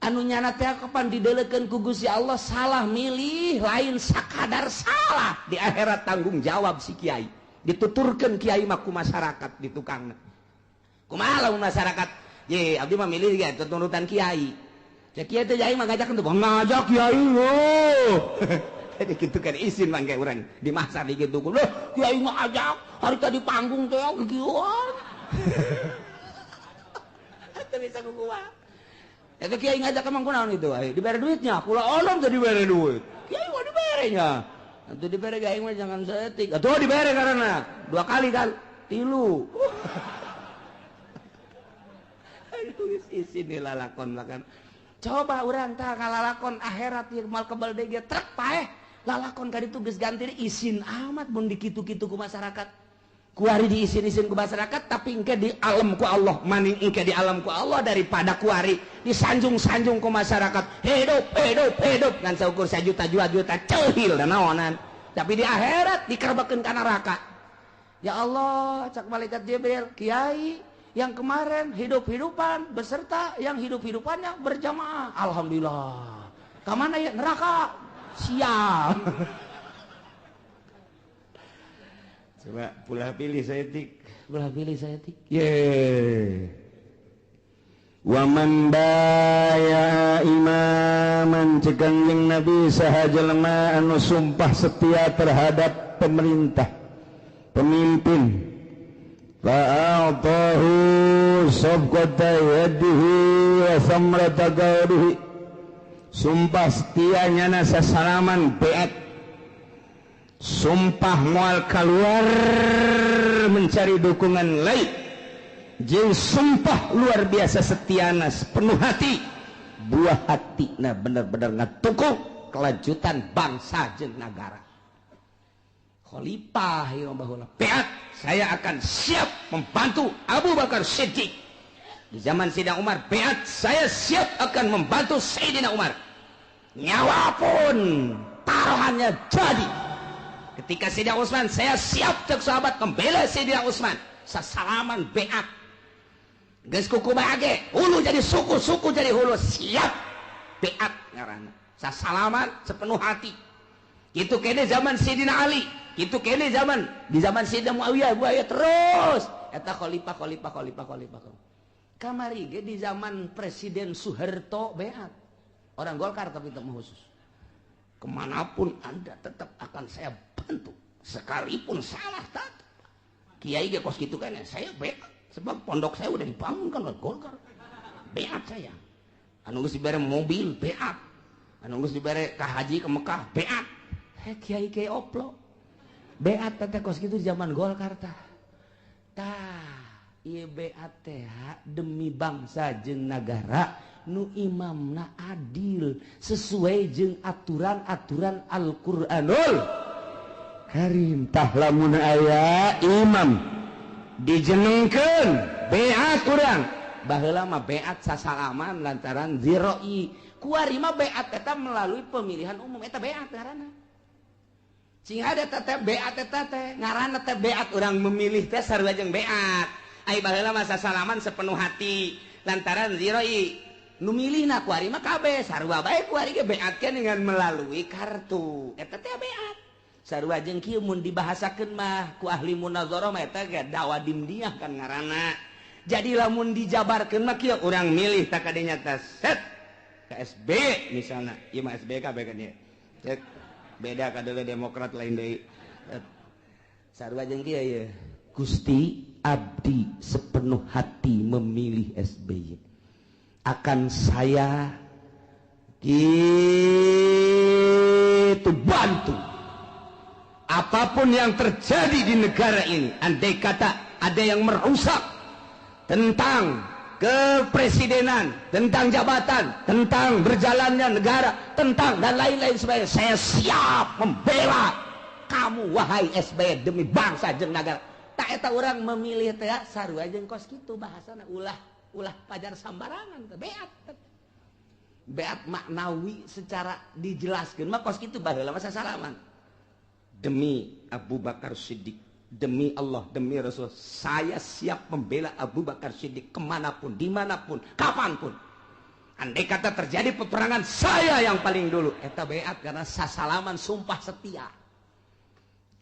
[SPEAKER 4] Anu nyana teh kapan didelekeun ku Gusti Allah salah milih, lain sakadar salah di akhirat tanggung jawab si kiai. Dituturkeun kiai mah ku masyarakat di tukangna. Kumaha lamun masyarakat? Ye, abdi mah milih ge turutan kiai. Cek kiai teh aing mah ngajak teu ngajak kiai loh. Jadi kitu kan isin mangke urang di masar di kitu. Loh, kiai mah ajak hari tadi panggung teh kieuan. Teu bisa ku kumaha. Eta kiai ngajak emang kunaon itu ayo dibere duitnya. Kula onom teh dibere duit. Kiai mah diberenya. Atuh dibere aing mah jangan saeutik. Atuh dibere karena dua kali kan tilu. Aduh isin lalakon makan. Coba urang tah kalalakon akhirat ieu mal kebal deui ge trek paeh. Lalakon ka ditu geus ganti isin amat mun dikitu-kitu ku masyarakat. Kuari diisin-isin ku masyarakat tapi engke di alam ku Allah, maning engke di alam ku Allah daripada kuari disanjung-sanjung ku masyarakat. Hidup, hidup, hidup ngan saukur sajuta dua juta ceuhil da naonan. Tapi di akhirat dikerbekeun ka neraka. Ya Allah, cak malaikat Jibril, kiai yang kemarin hidup-hidupan beserta yang hidup-hidupannya berjamaah. Alhamdulillah. Kamana ya neraka? Sial.
[SPEAKER 2] Coba pulah pilih saeutik.
[SPEAKER 4] Pulah pilih saeutik.
[SPEAKER 2] Ye. Wa man baya imaman ceuk Kangjeng Nabi saha jelema anu sumpah setia terhadap pemerintah, pemimpin. Fa'atahu sabqata yadihi wa samrata qawlihi. Sumpah setia nyana sasalaman beat. Sumpah moal keluar mencari dukungan lain. Jeung sumpah luar biasa setiana penuh hati. Buah hatina bener-bener ngatukung kelanjutan bangsa jeung nagara.
[SPEAKER 4] Khalifah ieu baheula beat, saya akan siap membantu Abu Bakar Siddiq. Di zaman Sayyidina Umar beat, saya siap akan membantu Sayyidina Umar. Nyawa pun taruhannya jadi. Ketika Sayyidina Utsman, saya siap cek sahabat membela Sayyidina Utsman. Sasalaman beat. Geus kukumaha ge, hulu jadi suku, suku jadi hulu, siap beat ngaranna. Sasalaman sepenuh hati. Gitu kene zaman Sayyidina Ali, gitu kene zaman di zaman Sayyidina Muawiyah, Muawiyah terus eta khalifah khalifah khalifah khalifah. Kamari ge di zaman Presiden Soeharto beat. Orang Golkar tapi teu khusus. Kemanapun Anda tetap akan saya bantu. Sekalipun salah tetap. Kiai ge kos kitu kan saya beat. Sebab pondok saya udah dibangunkan oleh Golkar. Beat saya. Anu geus dibere mobil beat. Anu geus dibere ka haji ke Mekah beat. Kiai kiai oplo. Beat teh kos kitu zaman Golkar tah. Tah, ieu beat teh demi bangsa jeung nagara nu imamna adil sesuai jeung aturan-aturan Al-Qur'anul
[SPEAKER 2] Karim. Tah lamun aya imam dijenengkeun beat urang.
[SPEAKER 4] Baheula mah beat sasalaman lantaran ziroi. Kuari mah beat eta melalui pemilihan umum eta beat ngaranna. Sing ada teh beat eta teh ngaranna teh beat urang memilih teh sarua jeung beat. Ai baheula mah sasalaman sepenuh hati lantaran ziroi. Nu milihna kuari mah kabeh sarua bae kuari ge beatkeun dengan melalui kartu. Eta teh beat. Sarua jeung kieu mun dibahasakeun mah ku ahli munazarah mah eta ge dakwah dimdiah kan ngaranna. Jadi lamun dijabarkeun mah kieu urang milih tak kadinya teh set ke SB misalna, ieu mah SB kabeh kan ieu. Cek beda kadeuleu Demokrat lain deui. Sarua jeung kieu ieu. Gusti abdi sepenuh hati memilih SBY. Akan saya gitu bantu apapun yang terjadi di negara ini. Andai kata ada yang merusak tentang kepresidenan, tentang jabatan, tentang berjalannya negara, tentang dan lain-lain sebagainya, saya siap membela kamu wahai SBY demi bangsa jeung negara. Tak eta orang memilih teh sarua jeung kos kitu bahasana, ulah ulah pajar sambarangan teh beat. Beat maknawi secara dijelaskeun mah kos kitu baheula mah sasalaman. Demi Abu Bakar Siddiq, demi Allah, demi Rasul, saya siap membela Abu Bakar Siddiq kemanapun, dimanapun, kapanpun. Andai kata terjadi peperangan, saya yang paling dulu. Eta beat karena sasalaman sumpah setia.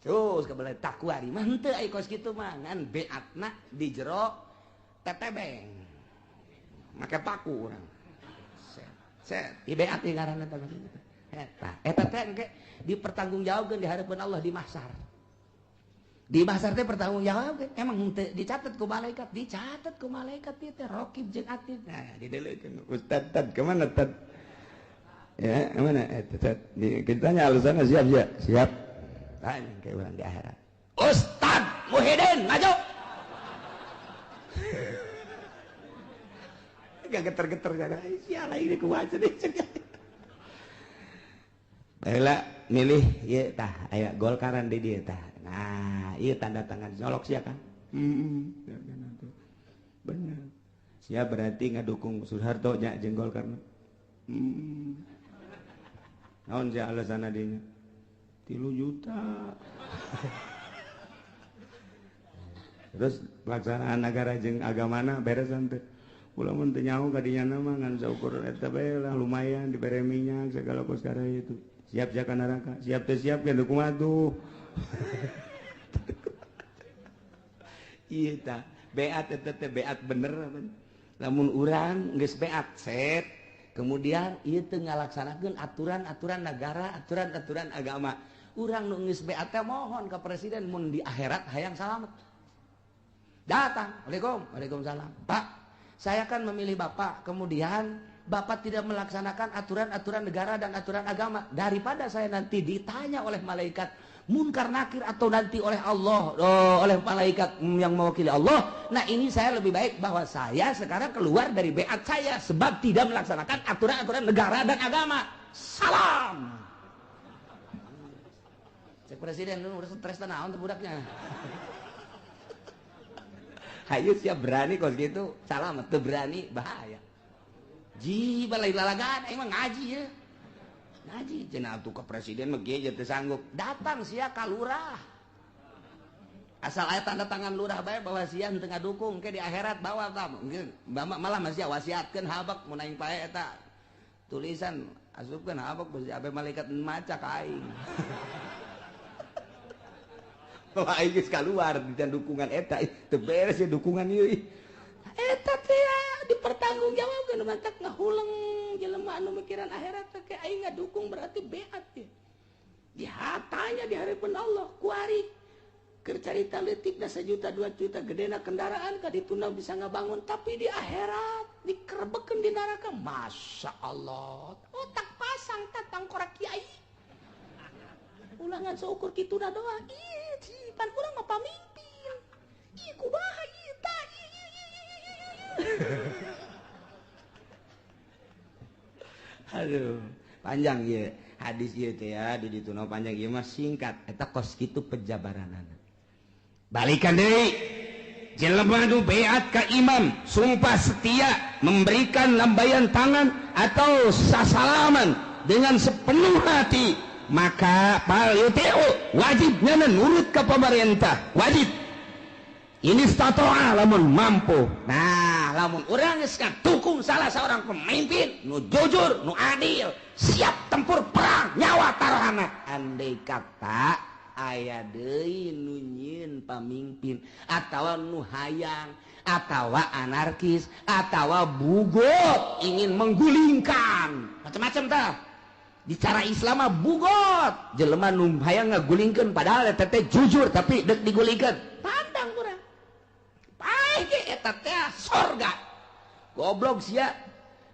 [SPEAKER 4] Terus kebelah takwari mah henteu ai kos kitu mah ngan beatna di jero tetebeng. Make paku urang. Set, di beat ieu ngaranna teh. Eta, eta teh engke dipertanggungjawabkeun di hadapan Allah di mahsyar. Di mahsyar teh pertanggungjawabkeun. Emang henteu dicatat ku malaikat, dicatat ku malaikat ieu teh raqib jeung atid.
[SPEAKER 2] Nah, didelekeun. Ustad tad kemana tad? Ya, kemana? Tad. Ditanya alasannya siap ya? Siap.
[SPEAKER 4] Tanya ke urang di akhirat. Ustad Muhyiddin maju.
[SPEAKER 2] Gak geter-geter kan. Sial ini kumaha deh. Baheula milih ieu tah aya Golkaran di dieu tah. Nah, ieu tanda tangan nyolok sia kan. Heeh. Bener. Sia berarti ngadukung Soeharto nya jeung Golkar. Heeh. Naon sia alasanna dinya? 3 juta. Terus pelaksanaan negara jeung agamana beres teh. Ulah mun teu nyaho ka dinya mah ngan saukur eta bae lah lumayan dibere minyak segala kos kara itu. Siap siap ka neraka, siap teh siap ke kumaha tuh. Ieu tah beat eta teh beat bener.
[SPEAKER 4] Lamun urang geus beat set, kemudian ieu teu ngalaksanakeun aturan-aturan negara, aturan-aturan agama. Urang nu geus beat teh mohon ka presiden mun di akhirat hayang salamet. Datang, Waalaikum, waalaikumsalam. Pak, saya kan memilih Bapak, kemudian Bapak tidak melaksanakan aturan-aturan negara dan aturan agama. Daripada saya nanti ditanya oleh malaikat munkar nakir atau nanti oleh Allah, oleh malaikat yang mewakili Allah. Nah ini saya lebih baik bahwa saya sekarang keluar dari beat saya sebab tidak melaksanakan aturan-aturan negara dan agama. Salam. Cek presiden lu udah stres naon teh budaknya. Hayu siap berani kos gitu, salam teu berani bahaya. Ji balai lalagan aing mah ngaji ya. Ngaji cenah atuh ka presiden mah ge teu sanggup. Datang sia ka lurah. Asal aya tanda tangan lurah bae bahwa sia henteu ngadukung ke di akhirat bawa tah. Mungkin malah masih wasiatkeun habak mun aing pae eta tulisan asupkeun habak bisi abe malaikat maca ka aing.
[SPEAKER 2] Wah, aing geus kaluar di dukungan eta teu beres ya dukungan ieu.
[SPEAKER 4] Eta teh dipertanggungjawabkeun mantak ngahuleng jelema anu mikiran akhirat teh aing ngadukung berarti beat teh. Dihatanya di hadapan Allah kuari keur carita leutikna 1 juta 2 juta gedena kendaraan ka dituna bisa ngabangun tapi di akhirat dikerebekeun di neraka. Masya Allah, otak pasang tatang korak kiai. Ulangan seukur kituna doang. Ih, pan urang mah pamimpin. Ih, kumaha ieu tah?
[SPEAKER 2] Aduh, panjang ieu hadis ieu teh ya, di dituna panjang ieu mah singkat.
[SPEAKER 4] Eta kos kitu pejabaranana.
[SPEAKER 2] Balikan deui. Jelema nu beat ka imam, sumpah setia, memberikan lambaian tangan atau sasalaman dengan sepenuh hati, maka pal-yutiu wajibnya nurut ke pemerintah, wajib. Ini statoa lamun mampu.
[SPEAKER 4] Nah, lamun urang geus dukung salah seorang pemimpin nu jujur, nu adil, siap tempur perang nyawa taruhana. Andai kata Aya deui nu nyieun pamimpin atawa nu hayang atawa anarkis atawa bugot ingin menggulingkan macam-macam tah. Di cara Islam mah bugot jelema nu hayang ngagulingkeun padahal eta teh jujur tapi deuk digulingkeun pandang urang paeh ge eta teh sorga goblok sia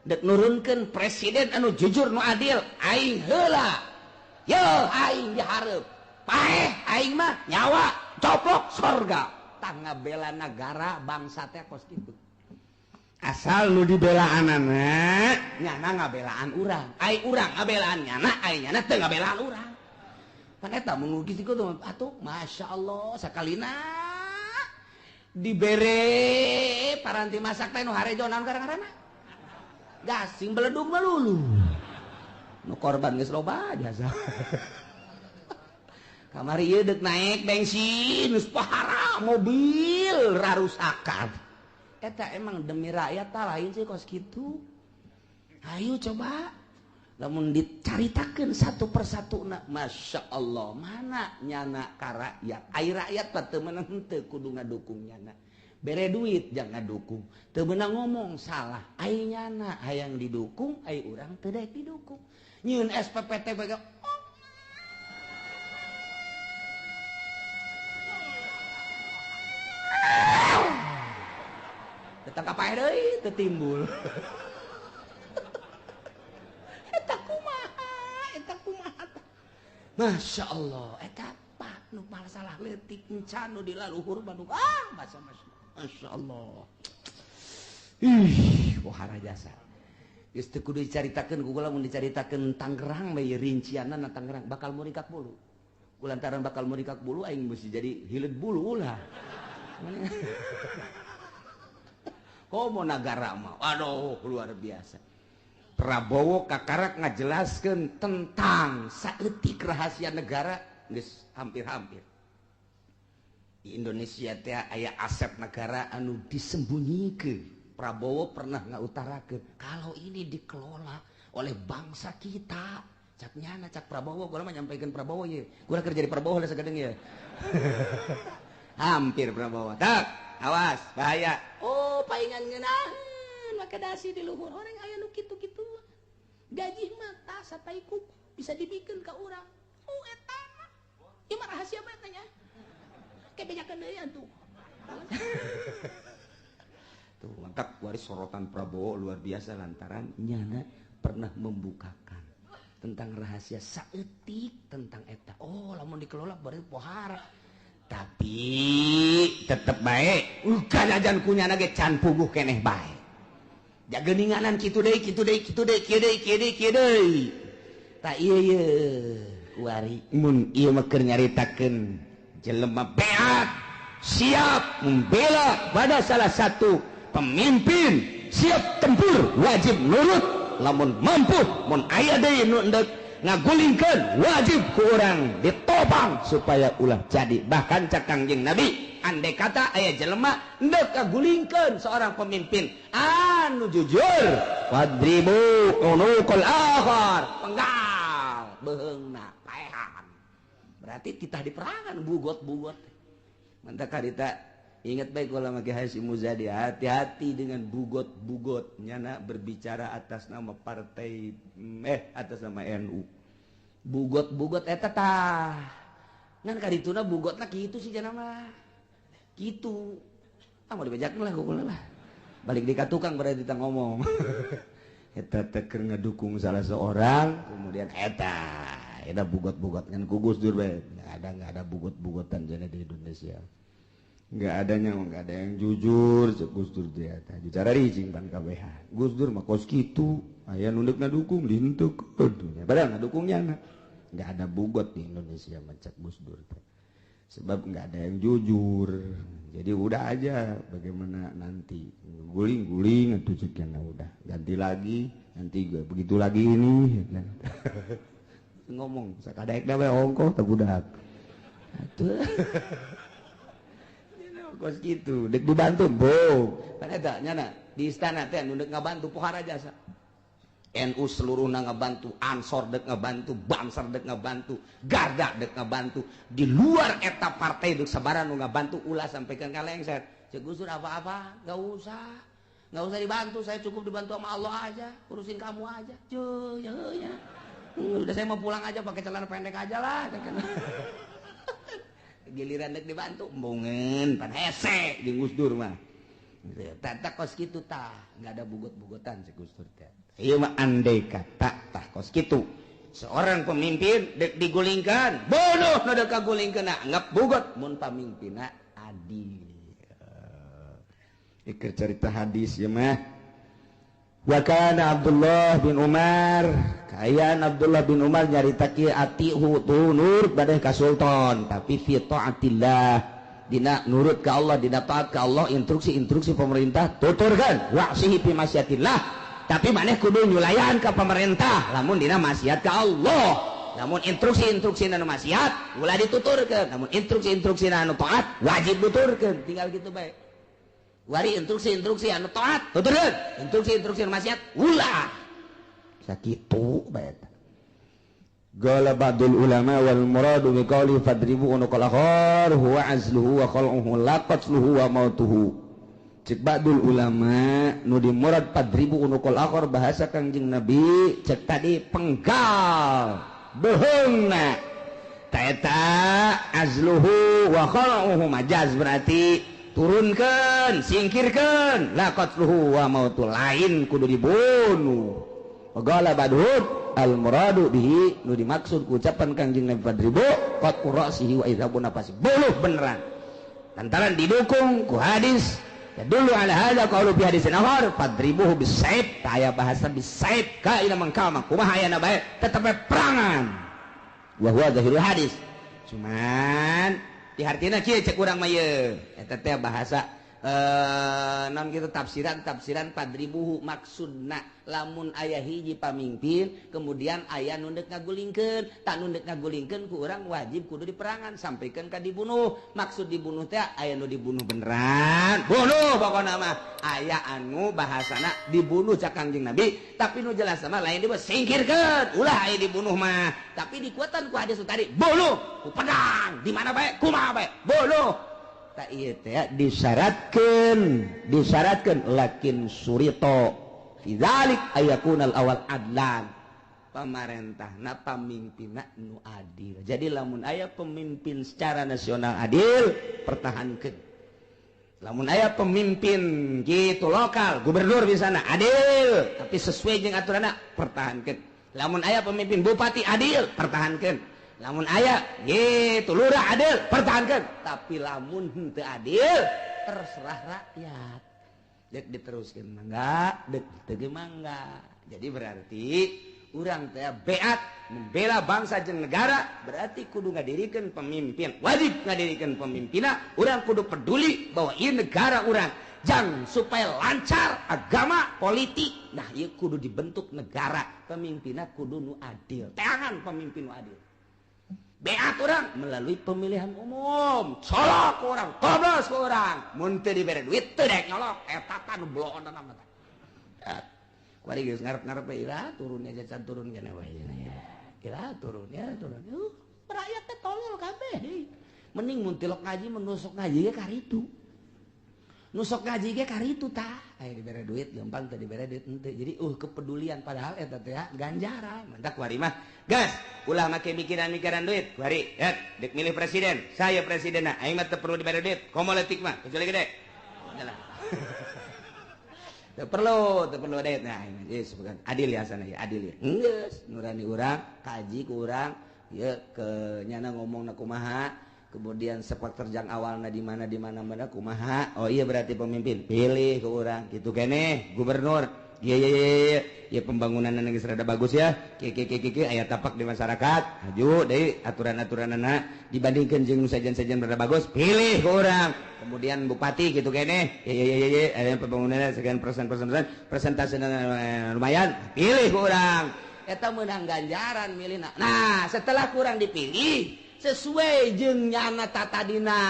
[SPEAKER 4] dek nurunkeun presiden anu jujur nu adil aing heula yo aing dihareup paeh aing mah nyawa coplok sorga tah ngabela nagara bangsa teh kos kitu. Asal nu dibelaanana nyana ngabelaan urang ai urang ngabelaan nyana ai nyana teu ngabelaan urang pan eta mun kitu atuh masyaallah sakalina dibere paranti masak teh nu harejo naon gara-garana gasing beledug melulu nu korban geus loba jasa kamari ieu deuk naek bensin geus pahara mobil rarusakan eta emang demi rakyat ta lain sih kos kitu. Ayo coba lamun dicaritakeun satu persatu na Masya Allah mana nyana ka rakyat ai rakyat pa teu meunang henteu kudu ngadukung nyana bere duit jangan ngadukung teu meunang ngomong salah ai nyana hayang didukung ai urang teu daek didukung nyieun SPPT bae oh. Ditangkap ae deui teu timbul. Eta kumaha eta kumaha. Masya Allah eta pak nu masalah leutik encan nu di laluhur Bandung ah masa Masya Allah. Ih, wahara jasa. Geus teu kudu dicaritakeun ku kula mun dicaritakeun Tangerang bae rincianna Tangerang bakal murikak bulu. Kulantaran bakal murikak bulu aing mesti jadi hileud bulu ulah. Komo nagara mah aduh luar biasa. Prabowo kakarak ngajelaskeun tentang saeutik rahasia negara geus hampir-hampir. Di Indonesia teh aya aset negara anu disembunyikan. Prabowo pernah ngautarakeun kalau ini dikelola oleh bangsa kita. Cak nyana cak Prabowo, gua mah nyampaikan Prabowo ye. Gua kerja di Prabowo lah sagadeng ye. Hampir Prabowo. Tak, awas bahaya. Oh, paingan ngeunaheun make dasi di luhur orang aya nu kitu-kitu. Gaji mah tah satai kuku bisa dibikeun ka urang. Oh eta mah. Ieu mah rahasia bae tanya. Kebanyakan deui atuh. Tuh mantap waris sorotan Prabowo luar biasa lantaran nyana pernah membukakan tentang rahasia saeutik tentang eta. Oh, lamun dikelola berarti pohara. Tapi tetep bae kanajan kunyana ge can puguh keneh bae. Jageninganan kitu deui kitu deui kitu deui kieu deui kieu deui kieu deui. Ta ieu ye kuari mun ieu mah keur nyaritakeun jelema beat siap membela pada salah satu pemimpin, siap tempur, wajib nurut lamun mampu, mun aya deui nu endek ngagulingkeun wajib ku urang ditopang supaya ulah jadi. Bahkan cak Kangjeng Nabi andai kata aya jelema endek ngagulingkeun seorang pemimpin anu jujur, wadribu unuqal akhar, penggal beheungna paehan. Berarti titah diperangan bugot-bugot. Mantap karita ingat baik kalau make Hasyim Muzadi, hati-hati dengan bugot-bugot nyana berbicara atas nama partai atas nama NU. Bugot-bugot eta tah. Ngan karituna bugotna kitu sih jana mah. Kitu. Ah mau dibejakeun lah kukula lah. Balik di ka tukang berarti kita ngomong. Eta teh keur ngedukung salah seorang, kemudian eta eta bugot-bugot ngan ku Gus Dur bae. Enggak ada bugot-bugotan jana di Indonesia. Nggak adanya, nggak ada yang jujur, cek Gus Dur dia tadi cara ricing pan KBH. Gus Dur mah kos kitu, aya nu deuk ngadukung dihentekeun. Padahal ngadukungnya nggak ada bugot di Indonesia mah cek Gus Dur teh. Sebab nggak ada yang jujur. Jadi udah aja bagaimana nanti guling-guling atuh cek yang udah ganti lagi, nanti gue begitu lagi ini. Ngomong sakadaek da we ongkoh teh budak. Atuh. Kos gitu, dek dibantu, bo. Kan eta nyana di istana teh nu deuk ngabantu pohara jasa. NU seluruhna ngabantu, Ansor dek ngabantu, Banser dek ngabantu, Garda dek ngabantu. Di luar eta partai dek sabaran nu ngabantu, ulah sampaikan ka lengser. Cek Gus Dur apa-apa, nggak usah. Nggak usah dibantu, saya cukup dibantu sama Allah aja, urusin kamu aja. Cuy, ya, ya. Udah saya mau pulang aja pakai celana pendek aja lah. Giliran dek dibantu, embungeun pan hese jeung Gus Dur mah. Tata kos kitu tah, nggak ada bugot-bugotan si Gus Dur teh. Ieu mah andai kata tah kos kitu. Seorang pemimpin dek digulingkan, bunuh nu dek kagulingkeun, anggap bugot mun pamimpinna adil.
[SPEAKER 2] Iker cerita hadis ya mah. Wa kana Abdullah bin Umar, kaayaan Abdullah bin Umar nyarita kieu, atihu tu nurut badai ka sultan, tapi fi taatillah, dina nurut ke Allah, dina taat ke Allah, instruksi-instruksi pemerintah tuturkan, wa'sihi fi masyatillah, tapi maneh kudu nyulayan ke pemerintah lamun dina maksiat ke Allah. Namun instruksi-instruksi anu maksiat ulah dituturkeun, namun instruksi-instruksi anu taat wajib tuturkeun. Tinggal gitu bae. Wari instruksi-instruksi anu taat tuturkeun, instruksi-instruksi anu maksiat ulah. Sakitu bae. Qala ba'dul ulama wal muradu bi qawli fadribu unuqal akhar huwa azluhu wa khal'uhu la qatluhu wa mautuhu. Cek ba'dul ulama nu dimurad fadribu unuqal akhar bahasa Kangjeng Nabi cek tadi penggal beuheungna ta eta azluhu wa khal'uhu majaz berarti turunkeun, singkirkeun, la qatluhu wa mautu lain kudu dibunuh. Qala ba'dhum al muradu bihi nu dimaksud ucapan Kangjeng Nabi fadribu qat'u ra'sihi wa idhabu nafsi, bunuh beneran lantaran didukung ku hadis ya dulu ala hadza qaulu fi hadisin akhar fadribuhu bisaib, aya bahasa bisaib kaina mangkama kumaha ayana bae tetep perangan wa huwa zahirul hadis. Cuman dihartina kieu cek urang mah ieu eta teh bahasa non gitu tafsiran fadribuhu maksudna lamun aya hiji pamimpin kemudian aya nu deuk ngagulingkeun, tak nu deuk ngagulingkeun ku urang wajib kudu diperangan sampaikan ka dibunuh. Maksud dibunuh teh aya nu dibunuh beneran bunuh pokona mah, aya anu bahasana dibunuh cak Kangjeng Nabi tapi nu jelas mah lain dibunuh singkirkeun ulah aya dibunuh mah, tapi dikuatan ku hadis tadi bunuh ku pedang di mana bae kumaha bae bunuh. Tak ieu teh disyaratkeun lakin surito fi dzalik ayakunal awal adlan, pamarentahna pamimpinna nu adil. Jadi lamun aya pemimpin secara nasional adil pertahankeun, lamun aya pemimpin gitu lokal gubernur misalna adil tapi sesuai jeung aturanna pertahankeun, lamun aya pemimpin bupati adil pertahankeun, lamun aya gitu lurah adil pertahankan, tapi lamun henteu adil terserah rakyat dek diteruskeun mangga dek teu mangga. Jadi berarti urang teh beat membela bangsa jeung negara berarti kudu ngadirikeun pemimpin, wajib ngadirikeun pemimpinna. Urang kudu peduli bahwa ieu negara urang jang supaya lancar agama politik. Nah ieu kudu dibentuk negara pemimpinna kudu nu adil, teangan pemimpin nu adil. Beat orang melalui pemilihan umum, colok orang, toblos orang, mun teu dibere duit teu dek nyolok, eta tah nu bloon mah tah. Kuari geus ngarep-ngarep we ira turunnya jajan turun kana we. Ira turun ya turun. Rakyat teh tolol kabeh. Mending mun tilok ngaji menusuk ngaji ge karitu. Nusok ngaji ge karitu tah. Aya dibere duit gampang teu dibere duit henteu. Jadi kepedulian padahal eta teh ganjaran. Mantak kuari mah gas ulah make mikiran-mikiran duit. Kuari ya dek milih presiden, saya presidenna aing mah teu perlu dibere duit. Komo leutik mah kecuali gede. Jalan. Teu perlu duit. Nah, geus bukan adil ya sana ya, adil ya. Geus nurani urang, kaji ku urang, ieu ke nyana ngomongna kumaha. Kemudian sepak terjang awalna di mana mana kumaha. Oh iya berarti pemimpin pilih ke orang gitu kene gubernur iya iya iya ya pembangunan geus rada bagus ya kieu kieu kieu kieu aya tapak di masyarakat maju deui aturan-aturanna dibandingkeun jeung nu sajen-sajen rada bagus pilih ke orang. Kemudian bupati gitu kene iya iya iya aya pembangunan sekian persen persentase lumayan pilih ke orang eta meunang ganjaran milihna. Nah setelah kurang dipilih sesuai jeung nyana tatadina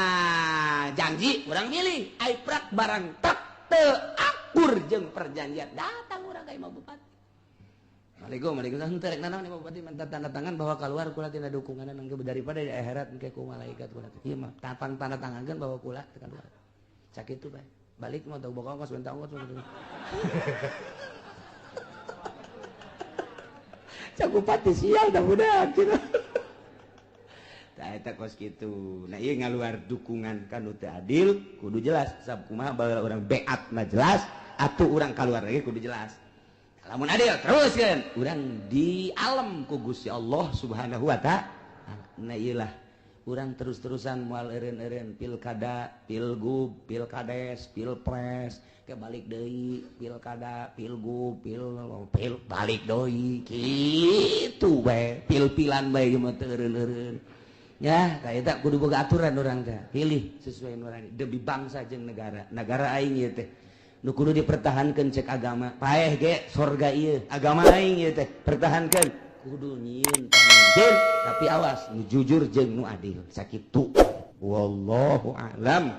[SPEAKER 2] janji urang milih ai prak barang tak teu akur jeung perjanjian datang urang ka imah bupati.
[SPEAKER 4] Assalamualaikum, waalaikumsalam. Henteu rek nanaon Pak Bupati minta tanda tangan bahwa keluar kula tina dukungan engke daripada di akhirat engke ku malaikat kula. Ieu mah tapang tanda tangankeun bahwa kula teu keluar. Sakitu bae. Balik mah teu boga ongkos minta ongkos. Cak bupati sial dah budak gitu. Tah eta kos kitu. Nah ieu ngaluar dukungan ka nu teu adil kudu jelas. Sabab kumaha baheula urang beat mah jelas, atuh urang kaluar lagi kudu jelas. Lamun adil terus kan urang di alam ku Gusti Allah Subhanahu wa ta'ala. Nah ieu lah urang terus-terusan moal eureun-eureun pilkada, pilgub, pilkades, pilpres, ke balik deui pilkada, pilgub, pil, pil balik deui kitu bae, pil-pilan bae ieu mah teu eureun-eureun. Ya, ka eta kudu boga aturan urang teh. Pilih sesuai nurani demi bangsa jeung negara. Negara aing ieu teh nu kudu dipertahankeun cek agama. Paeh ge sorga ieu, agama aing ieu teh pertahankeun. Kudu nyieun pamimpin tapi awas nu jujur jeung nu adil. Sakitu. Wallahu a'lam.